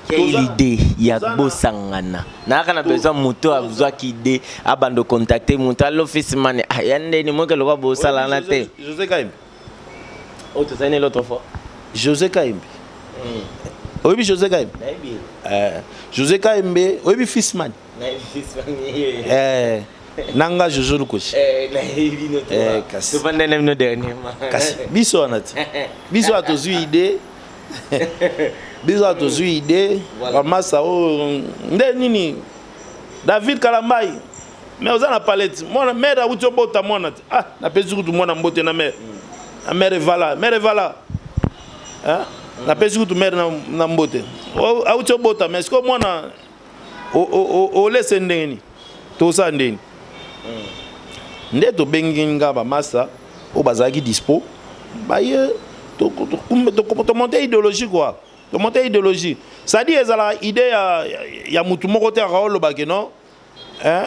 Quelle idée ya bosangana? Nayaka na besoin moto azwaki idée, abanda contacter moto, allo fils mane, ah, ya ndeni moke lokwa bosalana te. José Kaimbi. Oyo tozali ne l'autre fois. José Kaimbi, oyebi José Kaimbi? Nayebi. José Kaimbi, oyebi fils mane? Nayebi fils mane. Nanga Jojo Lukoshi. Nayebi no. Kasi. Tovanda na bino dernièrement. Kasi biso wana ti biso wana tozwi idée, biso wana tozwi idée. Bamasa oyo nde nini, David Kalambai, mais oza na palette, mwana mare awuti obota mwana te. Ah, napesi kutu mwana mbote na mare, na mare evala, mare evala. Hein? Napesi kutu mare na mbote. Awuti obota, mais sikoyo mwana olese ndenge nini, tosala ndeni nde tobengi nga bamasa oyo bazalaki dispo, baye tomonte idéologie quoi, tomonte idéologie. C'est-à-dire ezalaka idée ya mutu moko te akaolobake non, hein?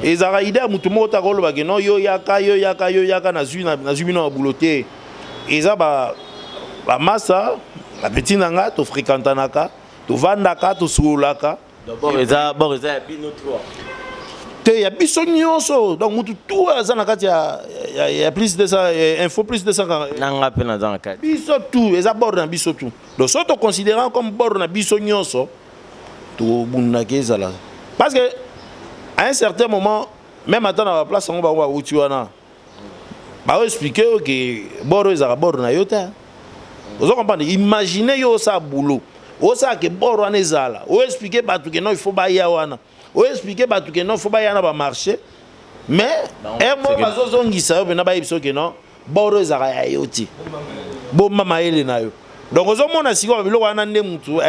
Ezalaka idée ya mutu moko te akolobake non, yo yaka, yo yaka, yo yaka, nazwi bino na bulo te. Eza bamasa, bapeti na nga, tofréquentanaka, tovandaka, tosololaka. Bord eza ya bino 3? Te, ya biso nyonso. Donc mutu tu aza na kati ya plus 200, info plus 200. Nanga mpe naza na kati. Biso tu, eza bord na biso tu. Donc so toconsidérant comme bord na biso nyonso, tobundaki ezala, parce que à un certain moment, même ata na baplace yango bango bauti wana, baoexpliquer oyo ke bord oyo ezalaka bord na yo te. Ozo comprendre? Imagine yo osala boulot, osala ke bord wana ezala, oexpliquer bato ke non, il faut baya wana, oexpliquer bato ke non, faut baya na bamarché, mais heure moko bazozongisa yo mpena, bayebi soki non, bord oyo ezalaka ya yo te, bomba mayele na yo. Donc ozomona sikoyo biloko wana nde mutu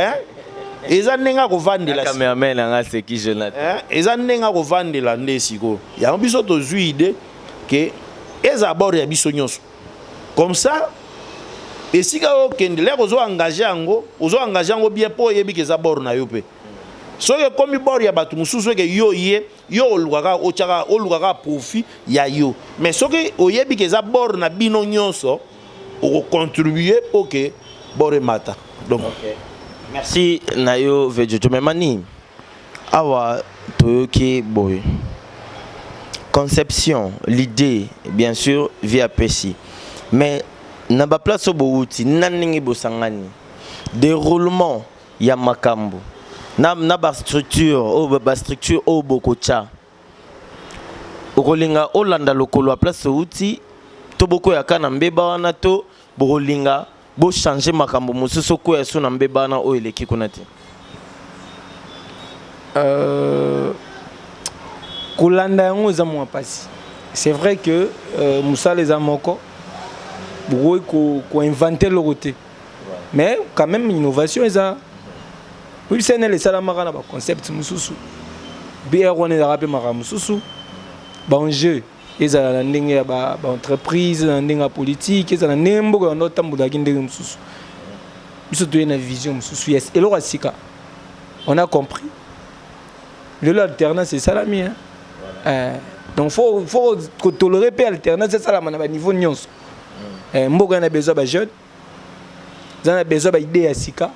eza ndenge akovandela. Cameraman nanga seki Jonathan. Eza ndenge akovandela nde sikoyo yango biso tozwi idée ke eza bord ya biso nyonso. Comme ça esika oyo okende lere ozo engage yango, ozo engage yango bien, mpo oyebi ke eza bord na yo. Mpe soki ekomi bord ya bato mosusu, eke yo ye yo olukaka otyaka, olukaka profit ya yo. Mais soki oyebi ke eza bord na bino nyonso, okocontribue mpo ke bord emata. Donc okay. Merci na yo, Vejojo. Mais mani awa toyoki boye, conception, l'idée bien sûr via pesi, mais na baplace oyo bowuti na ndenge bosangani, déroulement ya makambo na bastructure oyo, bastructure oyo bokotya, okolinga olanda lokolo ya place outi to bokoyaka na mbeba wana, to bokolinga bochange makambo mosusu okoya so na mbeba wana oyo eleki kuna te? Kolanda yango eza mwa mpasi. C'est vrai que mosala eza moko, bokoki koinvente eloko te, mais quand même innovation eza. Oyebi, CNL esalamaka na baconcept mosusu, BR wana ezalaka mpe makambo mosusu. Baenjeu ezala na ndenge ya baentreprise, na ndenge ya politique, ezala na ndenge mboka yango otambolaki ndenge mosusu. Biso toye na vision mosusu, yes, eloko ya sika. On a compris, lelo alternance esalami, hein? Donc faut kotolérer mpe alternance esalama na baniveau nyonso. Mboka eza na besoin bajeune, eza na besoin baidée ya sika,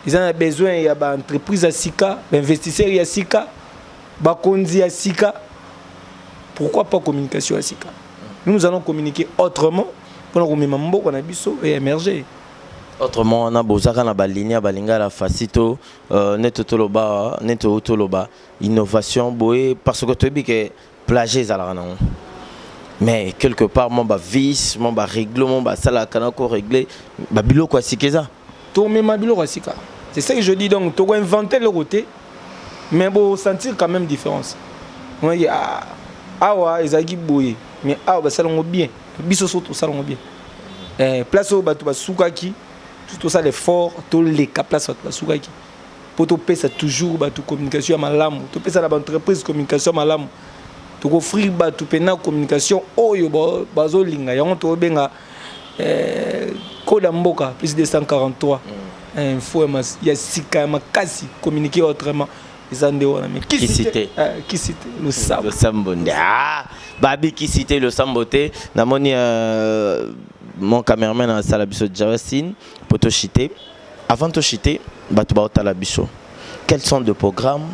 eza na besoin ya baentreprise ya sika, bainvestisseur ya sika, bakonzi ya sika. Pourquoi pas communication ya sika? Nous, nous allons communiquer autrement mpona komema mboka na biso e émerger. Autrement wana, bozaka na baligne ya balingala fasi to neti toloba, neti oyo toloba innovation boye, parce que toyebi ke plagiat ezalaka nango, mais quelque part mwa bavice, mwa barègle, mwa basalaka na korégler babiloko ya sika eza. Tomema biloko ya sika, c'est ça que je dis. Donc tokoinvente eloko te, mais bosentir quand même différence. Oye, ah, awa ezalaki boye, mais awa basala yango bien, biso so tosala yango bien. Place oyo bato basukaki, tosala effort toleka place bato basukaki, mpo topesa toujours bato communication ya malamu, topesa na baentreprise communication ya malamu, tokoffrir bato mpena communication oyo bazolinga. Yango tokobenga code ya mboka plus 243, info ya sika ya makasi, communiquer autrement, eza nde wana. Mais kisi te. Kisi te, losambo. Losambo nde. Ah, babi kisi te, losambo te. Namoni mon cameraman asala biso jawasin po toshite. Avant tochuter, bato baotala biso, quels sont des programmes,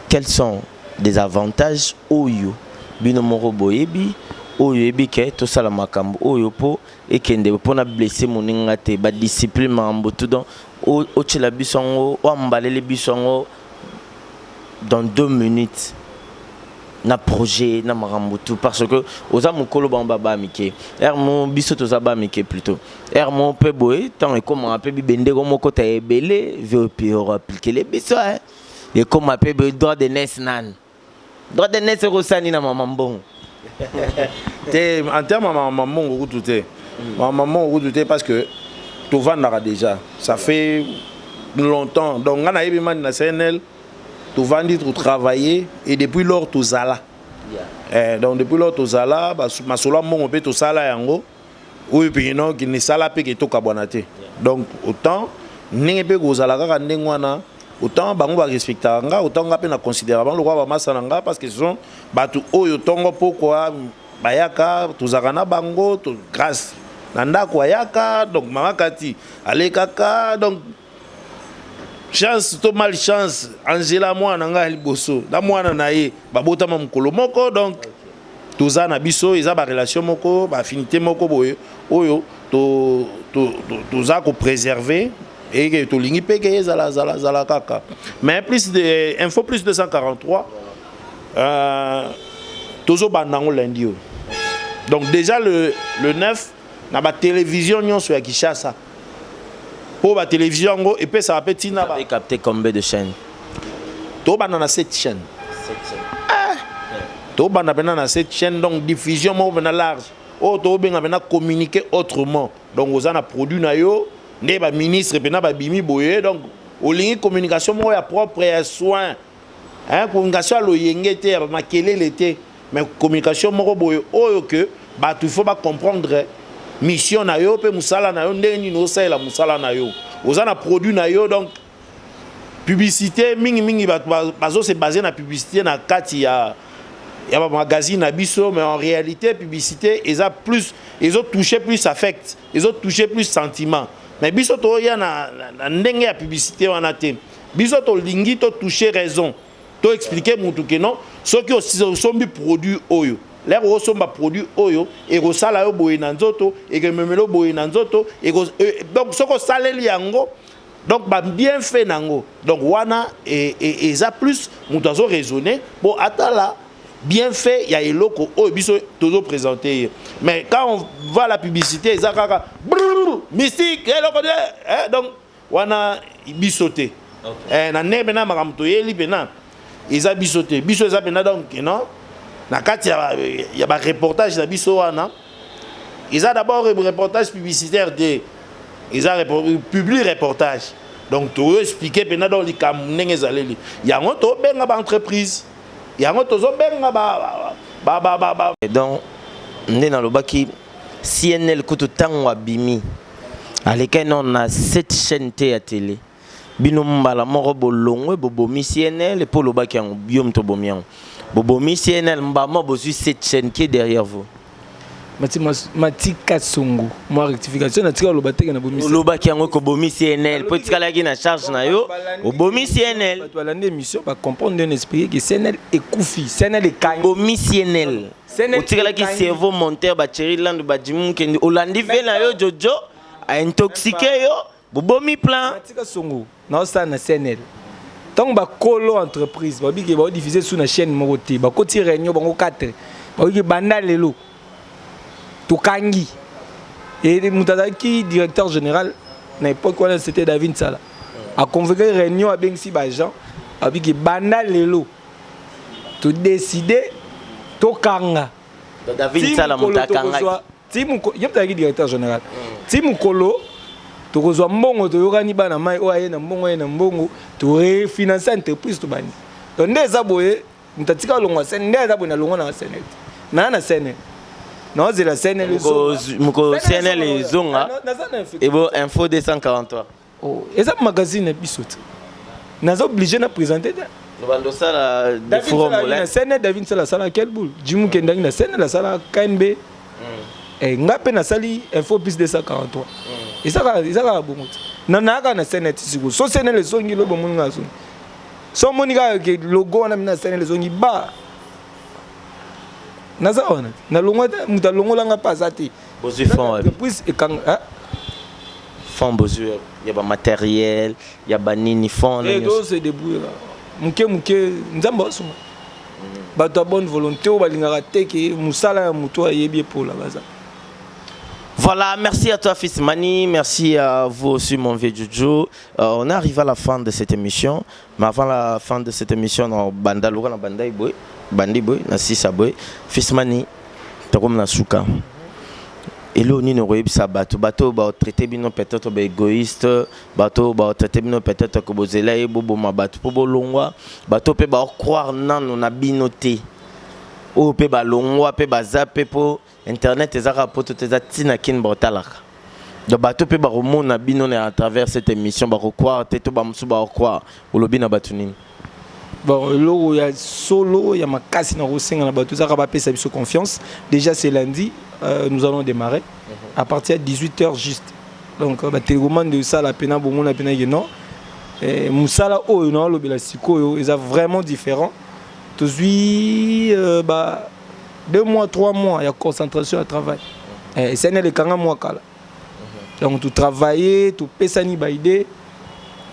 quels sont des avantages oyo bino moko boyebi, oyo oyebi ke tosala makambo oyo mpo ekende, mpona blesser moninga te, badiscipline, makambo tout? Donc otiela biso yango, oambaleli biso yango dans 2 minutes na projet na makambo tout, parce que oza mokolo, bango baba mike ere mo, biso toza ba mike plutôt. Ere mo mpe boye, ntango ekomaka mpe bibendeko moko ta ebele vop oaplikele biso, ekóma mpe boye droit d'aînesse nani, droit d'aînesse ekosani na mama mbongo. Te, en terme ya mama mbongo kutu te, mama mbongo kutu te, parce que tovandaka déjà, ça fait longtemps. Donc nga nayebi mani na CNL, tovandi, totravailler, et depuis lors tozala. Donc depuis lors tozala, masolo ya mbongo mpe tosala yango oyo mpe nokende esala mpe ke tokabwana te. Donc autant ndenge mpe kozala kaka ndenge wana, autant bango barespectaka nga, autant nga mpe na considéra bango lokola bamasa na nga, parce que ce sont bato oyo ntongo pokwa bayaka, tozalaka na bango to, grâce na ndako ayaka. Donc mama Kati alekaka, donc chance to malchance, Angela mwana na ngai ya liboso na mwana na ye babotama mokolo moko. Donc toza na biso, eza barelation moko, baaffinité moko boye oyo toza kopréserve eke tolingi mpe ke ezala zala zala kaka. Mais plus de Info Plus 243, tozobanda yango lundi oyo. Donc déjà le 9 na batélévision nyonso ya Kinshasa, mpo batélévision yango epesaka mpe ntina. Vous avez capté combien de chaînes? Tobanda na 7 chaînes. Tobanda mpena na 7 chaînes, donc diffusion moko mpena large oyo tobenga mpena communiquer autrement. Donc oza na produit na yo nde baministre mpena babimi boye, donc olingi communication moko ya propre, ya soin, hein, communication ya loyenge te, ya makelele te, mais communication moko boye oyo ke bato il faut bacomprendre mission na yo mpe mosala na yo, ndenge nini osalela mosala na yo, oza na produit na yo. Donc publicité mingimingi, bato bazose base na publicité na kati ya bamagazine na biso, mais en réalité publicité eza plus, ezotouche plus affect, ezotouche plus sentiment. Mais biso toya na ndenge ya publicité wana te. Biso tolingi totouche raison, toexplike mutu ke non, soki osombi produit oyo, lere osomba produit oyo ekosala yo boye na nzoto, ekememela boye na nzoto, donc soki osaleli yango, donc babienfait nango. Donc wana eza plus moto azo raisonner po atala bienfait ya eloko oyo biso tozoprésente ye. Mais quand on va à la publicité, eza kaka mystique, eloko te, donc wana biso te. Na ndenge mpena makambo toyeli mpena eza biso te, biso eza mpena. Donc non, na kati ya bareportage na biso wana, eza d'abord reportage publicitaire te, eza publi reportage. Donc toyo explique mpena donc likambo ndenge ezaleli yango, tobenga baentreprise yango, tozobenga ba. Donc nde nalobaki, CNL kutu ntango abimi alekai nano na cette chaîne te ya télé. Bino mbala moko bolongwe, bobomi CNL mpo olobaki yango, yo moto obomi yango, bobomi CNL mbama, bozwi cette chaîne qui est derrière vous. Matika Songo, mwa rectification, natika oloba teke na bomi. Olobaki yango, kobomi CNL mpo etikalaki na charge na yo, obomi CNL. Bato balandi émission bacomprendre ndenge expliqué ke CNL ekufi, CNL ekangi. Bomi CNL, otikalaki cerveau monteur, bacheri landu, bajimi mokende, olandi ve na yo Jojo aintoxiqué yo, bobomi plan. Matika Songo, naosala na CNL. Ntango bakolo entreprise babiki baodiffuse su na chaîne moko te, bakoti réunion bango 4, bakoki banda lelo tokangi. Et moto azalaki directeur général na époque wana, c'était David Sala, aconvoqué réunion, abengisi baagent, abiki banda lelo todécide tokanga. David Sala moto akangaki? Ti ye moto azalaki directeur général. Ti mokolo tokozwa mbongo, toyokani bana mai oyo aye na mbongo, aye na mbongo, torefinance entreprise, tobandi. Donc nde eza boye, moto atika alongwa sene, nde eza boye, nalongwa na CNL te, naa na CNL, naozela CNL. Moko CNL ezonga ebo Info 243. Eza magazine na biso te, naza obligé na présenter te. Bando osala. Na CNL, David Sala asala quel boule, Jimu kendaki na CNL, asala KNB. Eh, nga mpe nasali Info Plus 243. Eza kaka bongo te. Na nayaka na scène ti sikoyo. So scène ezongi, lobi omoni nga azongi. So omoni kaka ke logo wana mina scène ezongi ba. Naza wana. Nalongwa te, moto alongolanga mpe aza te. Bozwi fond wapi? Entreprise ekanga, hein? Fond bozwi ya bamatériel, ya banini, fond wana Eh, nyonso? To se débrouille kaka. Moke moke, Nzambe asunga. Bato ya bonne volonté oyo balingaka te ke mosala ya moto ayebi epola baza. Voilà, merci à toi Fils Mani, merci à vous aussi mon vieux Juju. On arrive à la fin de cette émission, mais avant la fin de cette émission, na banda luka na banda boy, bandi boy, na sisa boy, Fils Mani, tokomi na suka. Elo nini okoyebisa bato, bato baotraite bino peut-être baégoïste, bato baotraite bino peut-être ko bozela ye boboma bato mpo bolongwa, bato mpe baocroire nano na bino te, oyo mpe balongwa mpe baza mpe mpo internet eza kaka poto te, eza ntina kini baotalaka. Donc bato mpe bakomona bino na à travers cette émission, bakocroire te to bamosusu bakocroire, olobi na bato nini? Bon, eloko ya solo ya makasi na kosenga na bato ezaka bapesa biso confiance. Déjà c'est lundi, nous allons démarrer à partir de 18h juste. Donc batélécommande esala pena bomona pena ke non, mosala oyo naolobela sikoyo eza vraiment différent. Tozwi ba 2 mois, 3 mois ya concentration ya travail. Esani elekanga mwa kala. Donc totravaille, topesani baidée,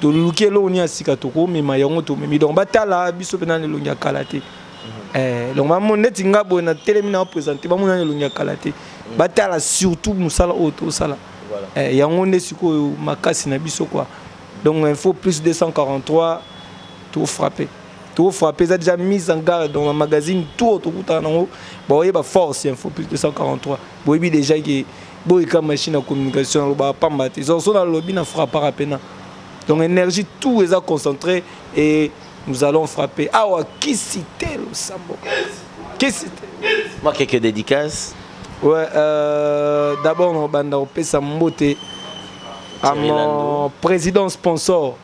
toluki eloko nini ya sika tokomema yango, tomemi. Donc batala biso mpe nani elongi ya kala te. Donc bamona neti nga boye natelemi na baprésente, bamona nani elongi ya kala te. Batala surtout mosala oyo tosala. Yango nde sikoyo makasi na biso quoi. Donc Info Plus 243, tofrappe, tofrappe. Eza déjà mise en garde dans la magazine tout tokutana nango, baoyeba force Info Plus 243. Boyebi déjà ke boyeka machine ya communication, nalobaka pamba te. So nalobi na frappaka pena. Donc énergie tout eza concentré et nous allons frapper. Awa kisi te, losambo kisi te. Moi, quelques dédicaces. Ouais, d'abord nabanda kopesa mbote à Thierry mon Lando. président sponsor,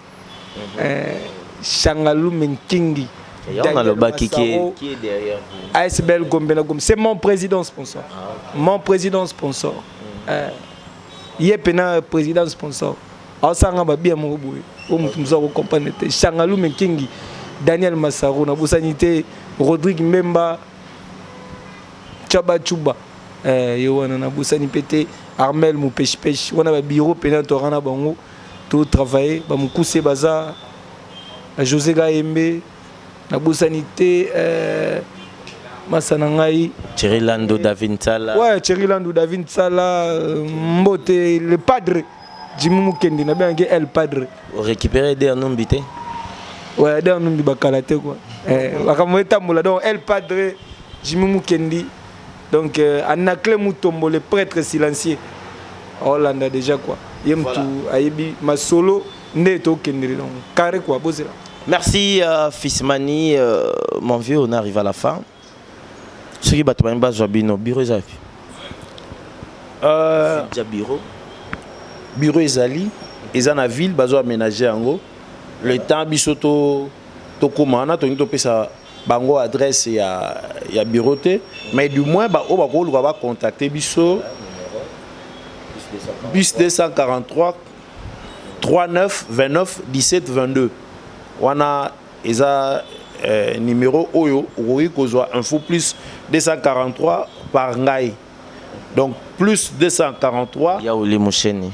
Changalume Nkingi. Et on a Daniel le bas qui Massaro, qui est derrière vous. ASBL Gombe na Gombe. C'est mon président sponsor. Mon président sponsor. Ye pena président sponsor. Aosanga babia moko boye. O mutu mosusu akocomprendre te. Changalume Nkingi, Daniel Massaro, nabosani te Rodrigue Mbemba, Chaba Chuba. Ye wana nabosani mpe te Armel Mopeshipeshi. Wana babiro pena toka na bango totravaille, bamokuse baza ba José Gayembe, nabosani te masa na ngai. Thierry Lando, David Tsala. Ouais, Thierry Landou, David Sala, Mbote, le padre Jimmy Mukendi, nabengaki El Padre. Récupérer des numbi te. Ouais, der numbi bakala te quoi. Makambo etambola. Donc El Padre Jimmy Mukendi, donc Anacle Mutombo, le prêtre silencieux, aolanda déjà quoi. Ye mutu ayebi masolo nde tokendele, donc carré quoi, bozela. Merci Fils Mani, mon vieux, on arrive à la fin. Soki bato balingi bazwa bino, bureau eza wapi? Déjà bureau. Bureau ezali, eza na ville, bazo aménager yango. Le temps biso to tokóma wana, tolingi topesa bango adresse ya bureau te, mais du moins baoyo bakoluka bacontacte biso, plus 243 39 29 17 22. Wana eza numéro oyo okoki kozwa Info Plus 243 par ngai. Donc plus 243 Ya Oli Musheni.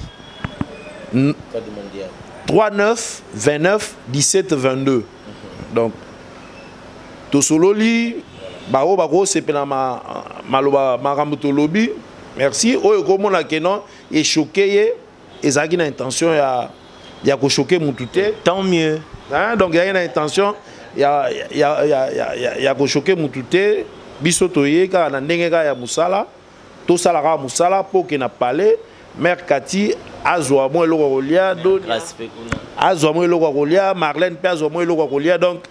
39 29 17 22. Donc tosololi, baoyo bakosepela maloba makambo tolobi, merci. Oyo ekomona ke non, echoquer ye, ezalaki na intention ya kochoquer mutu te. Tant mieux. Hein, donc ezalaki na intention ya kochoquer mutu te. Biso toye kaka na ndenge kaka ya mosala, tosala kaka mosala mpo ke na palais mare Kati azwa mwa eloko ya kolia, azwa mwa eloko ya kolia, Marlène mpe azwa mwa eloko ya kolia. Donc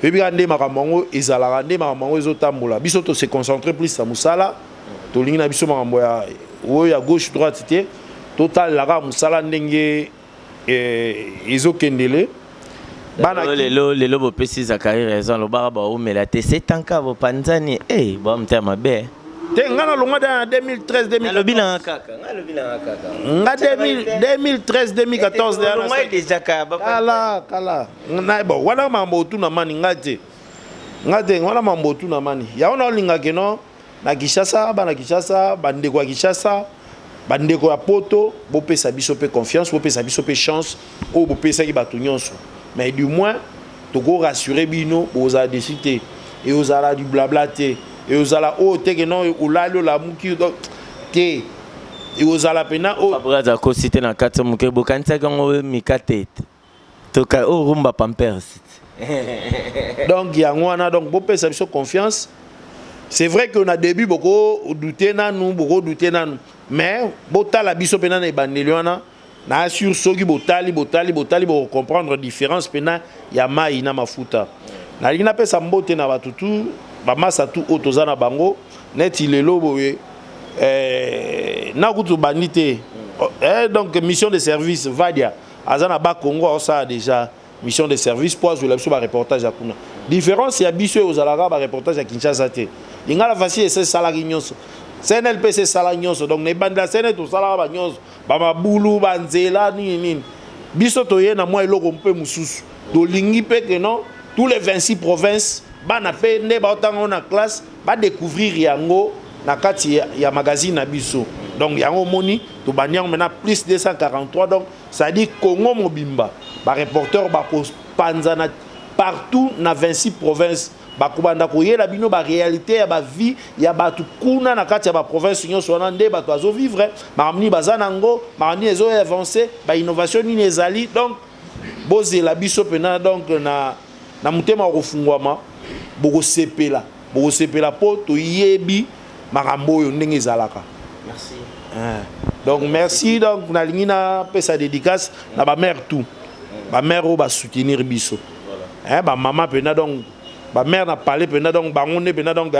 oyebi kaka nde makambo yango ezalaka, nde makambo yango ezotambola. Biso tose concentre plus na mosala, tolingi na biso makambo ya oyo ya gauche droite te, totalela kaka mosala ndenge ezokendele. Bana lelo bopesi Zakari raison, alobaka baomela te, setanka bopanzani e bamutema mabe. Te, nga nalongwa da na 2013 2014. Nalobi nanga kaka, nga alobi nanga kaka. Nga 2013 2014 deya na Olongwa déjà ka kala kala. Na bon, wana mambo otuna mani, nga te, nga te, wana mambo otuna mani. Yango na olingaka no na Kinshasa, bana Kinshasa, bandeko ya Kinshasa, bandeko ya Poto, bopesa biso mpe confiance, bopesa biso mpe chance oyo bopesaki bato nyonso. Mais du moins tokorassure bino, bozala déçus te, e ozala du blabla te, e ozala oyo te ke non, olali, olamuki te, e ozala mpena oyo. Fabrice akosi te na kati ya moke, bokanisaki yango mikate te, toka oyo rumba Pampers. Donc yango wana, donc bopesa biso confiance. C'est vrai que na début boko douter nanu, boko douter nanu, mais botala biso mpena na ebandeli wana, na assure, soki botali, botali, botali, bokocomprendre différence mpena ya mai na mafuta. Nalingi napesa mbote na bato tu, bamasa tu oyo toza na bango neti lelo boye. Na kutu bandi te. Donc mission de service, Vadia aza na Bakongo, aosala déjà mission de service mpo azwela biso bareportage ya kuna. Différence ya biso oyo ozalaka bareportage ya Kinshasa te, Lingala Facile ese esalaki nyonso, CNLP ese esala nyonso. Donc na ebandela CNL tosalaka banyonso, bamabulu, banzela, nini nini. Biso toye na mwa eloko mpe mosusu, tolingi mpe ke non, tous les 26 provinces, bana mpe nde baotanga ngo na classe, badécouvrir yango na kati ya magazine na biso. Donc yango omoni tobandi yango maintenant plus 243. Donc c'est-à-dire Congo mobimba, bareporter bakopanzana partout na 26 provinces, bakobanda koyela bino baréalité ya bavie ya bato kuna na kati ya baprovince nyonso wana, nde bato bazovivre, makambo nini baza nango, makambo nini ezoavance, bainnovation nini ezali. Donc bozela biso mpena, donc na motema ya kofungwama, bokosepela, bokosepela mpo toyebi makambo oyo ndenge ezalaka. Merci. Donc merci. Donc nalingi napesa dédicace na bamare, tout bamare oyo basoutenir biso, bamama mpena, donc bamare na palais mpena, donc bango nde mpena, donc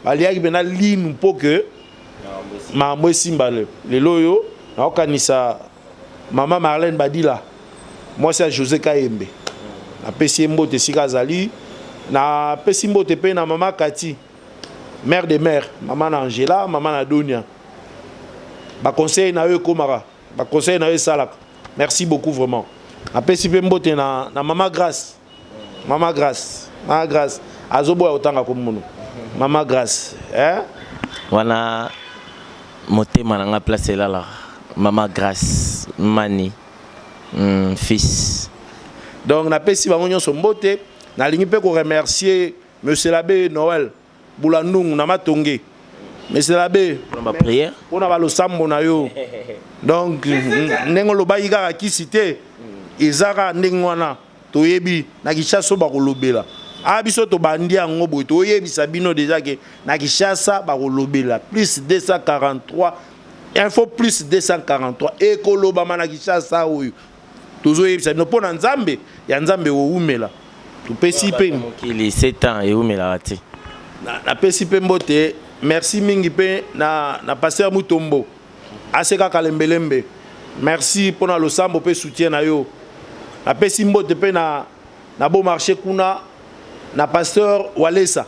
baliaki mpena linu mpo ke makambo esimba lelo oyo. Naokanisa mama Marlène Badila, mwasi ya José Kayembe, napesi ye mbote esika azali. Napesi mbote mpe na mama Kati, mère de mère, mama na Angela, mama na Donia. Baconseil na yo ekomaka, baconseil na yo esalaka. Merci beaucoup vraiment. Napesi mpe mbote na mama Grâce, mama Grâce, mama Grâce azoboya kotanga kombono mama Grâce, eh? Wana motema na nga place elalaka, mama Grâce Mani, fils. Donc napesi bango nyonso mbote. Nalingi mpe koremercier monsieur l'abbé Noël Bulandungu na Matonge. Monsieur l'abbé, mpona baprière. Mpona balosambo na yo. Donc ndenge olobaki kaka kisi te, eza kaka ndenge wana. Toyebi na Kinshasa oyo bakolobela a biso, tobandi yango boye, toyebisa bino déjà ke na Kinshasa bakolobela plus 243, Info Plus 243 ekolobama na Kinshasa oyo. Tozoyebisa bino mpo na Nzambe ya Nzambe owumela, topesi mpe mokili 7 ans eumelaka te. Napesi mpe mbote, merci mingi mpe na pasteur Mutombo asekaka lembelembe, merci mpona losambo mpe soutien na yo. Napesi mbote mpe na Beau Marché kuna na pasteur Walesa,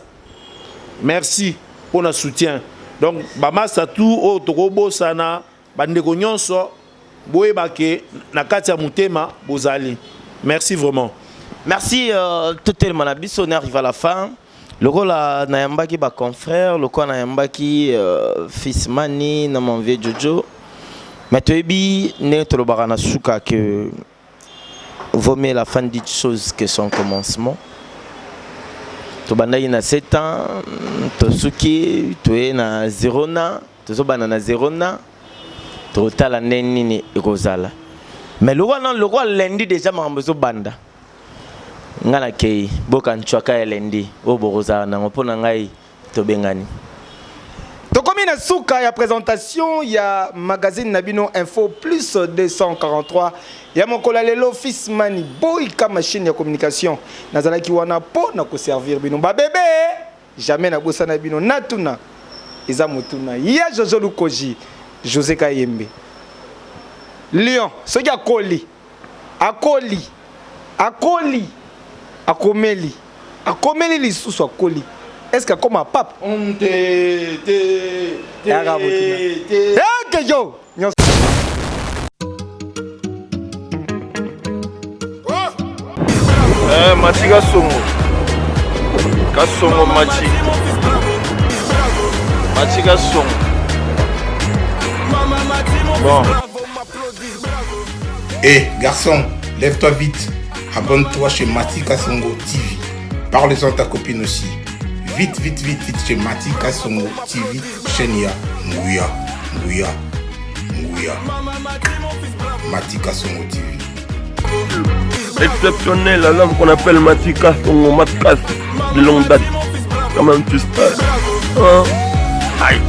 merci mpona soutien. Donc bamasa tu oyo tokobosana, bandeko nyonso, boyeba ke na kati ya motema bozali. Merci vraiment. Merci totelema na biso, on arrive à la fin. Lokola nayambaki baconfrère, lokola nayambaki fils Mani na mon vieux Jojo, mais toyebi ndenge tolobaka na suka que vaut mieux la fin d'une chose que son commencement. Tobandaki na 7 ans, tosuki, toye na 0 na tozobanda na 0 na totala ndenge nini ekozala. Mais lokola lundi déjà makambo ezobanda, nga nakei boka ncwaka ya lundi oyo bokozala nango mpo na ngai, tobengani. Tokomi na suka ya présentation ya magazine na bino Info Plus 243 ya mokolo ya lelo. Fils Mani Boyka, machine ya communication, nazalaki wana mpo na koservir bino babebe. Jamais nabosana bino. Natuna eza motuna ya Jojo Lukoji, José Kayembe Lion, soki akoli, akoli, akoli, akomeli, akomeli lisusu, akoli. Est ce que akoma pape? Te te. Yaka motuna. Eke yo nyonso. Eh, Mati Kasongo. Kasongo Mati. Mati Kasongo. Bon. Hé, garçon, lève-toi vite. Abonne-toi chez Mati Kasongo TV. Parle-en à ta copine aussi. Vite, vite, vite, vite chez Mati Kasongo TV, chaîne ya Nguya, Nguya, Nguya. Mati Kasongo TV. Exceptionnel à l'homme qu'on appelle Mati Kasongo, Matkas, de longue date. Quand même, tu sais. Hein? Aïe.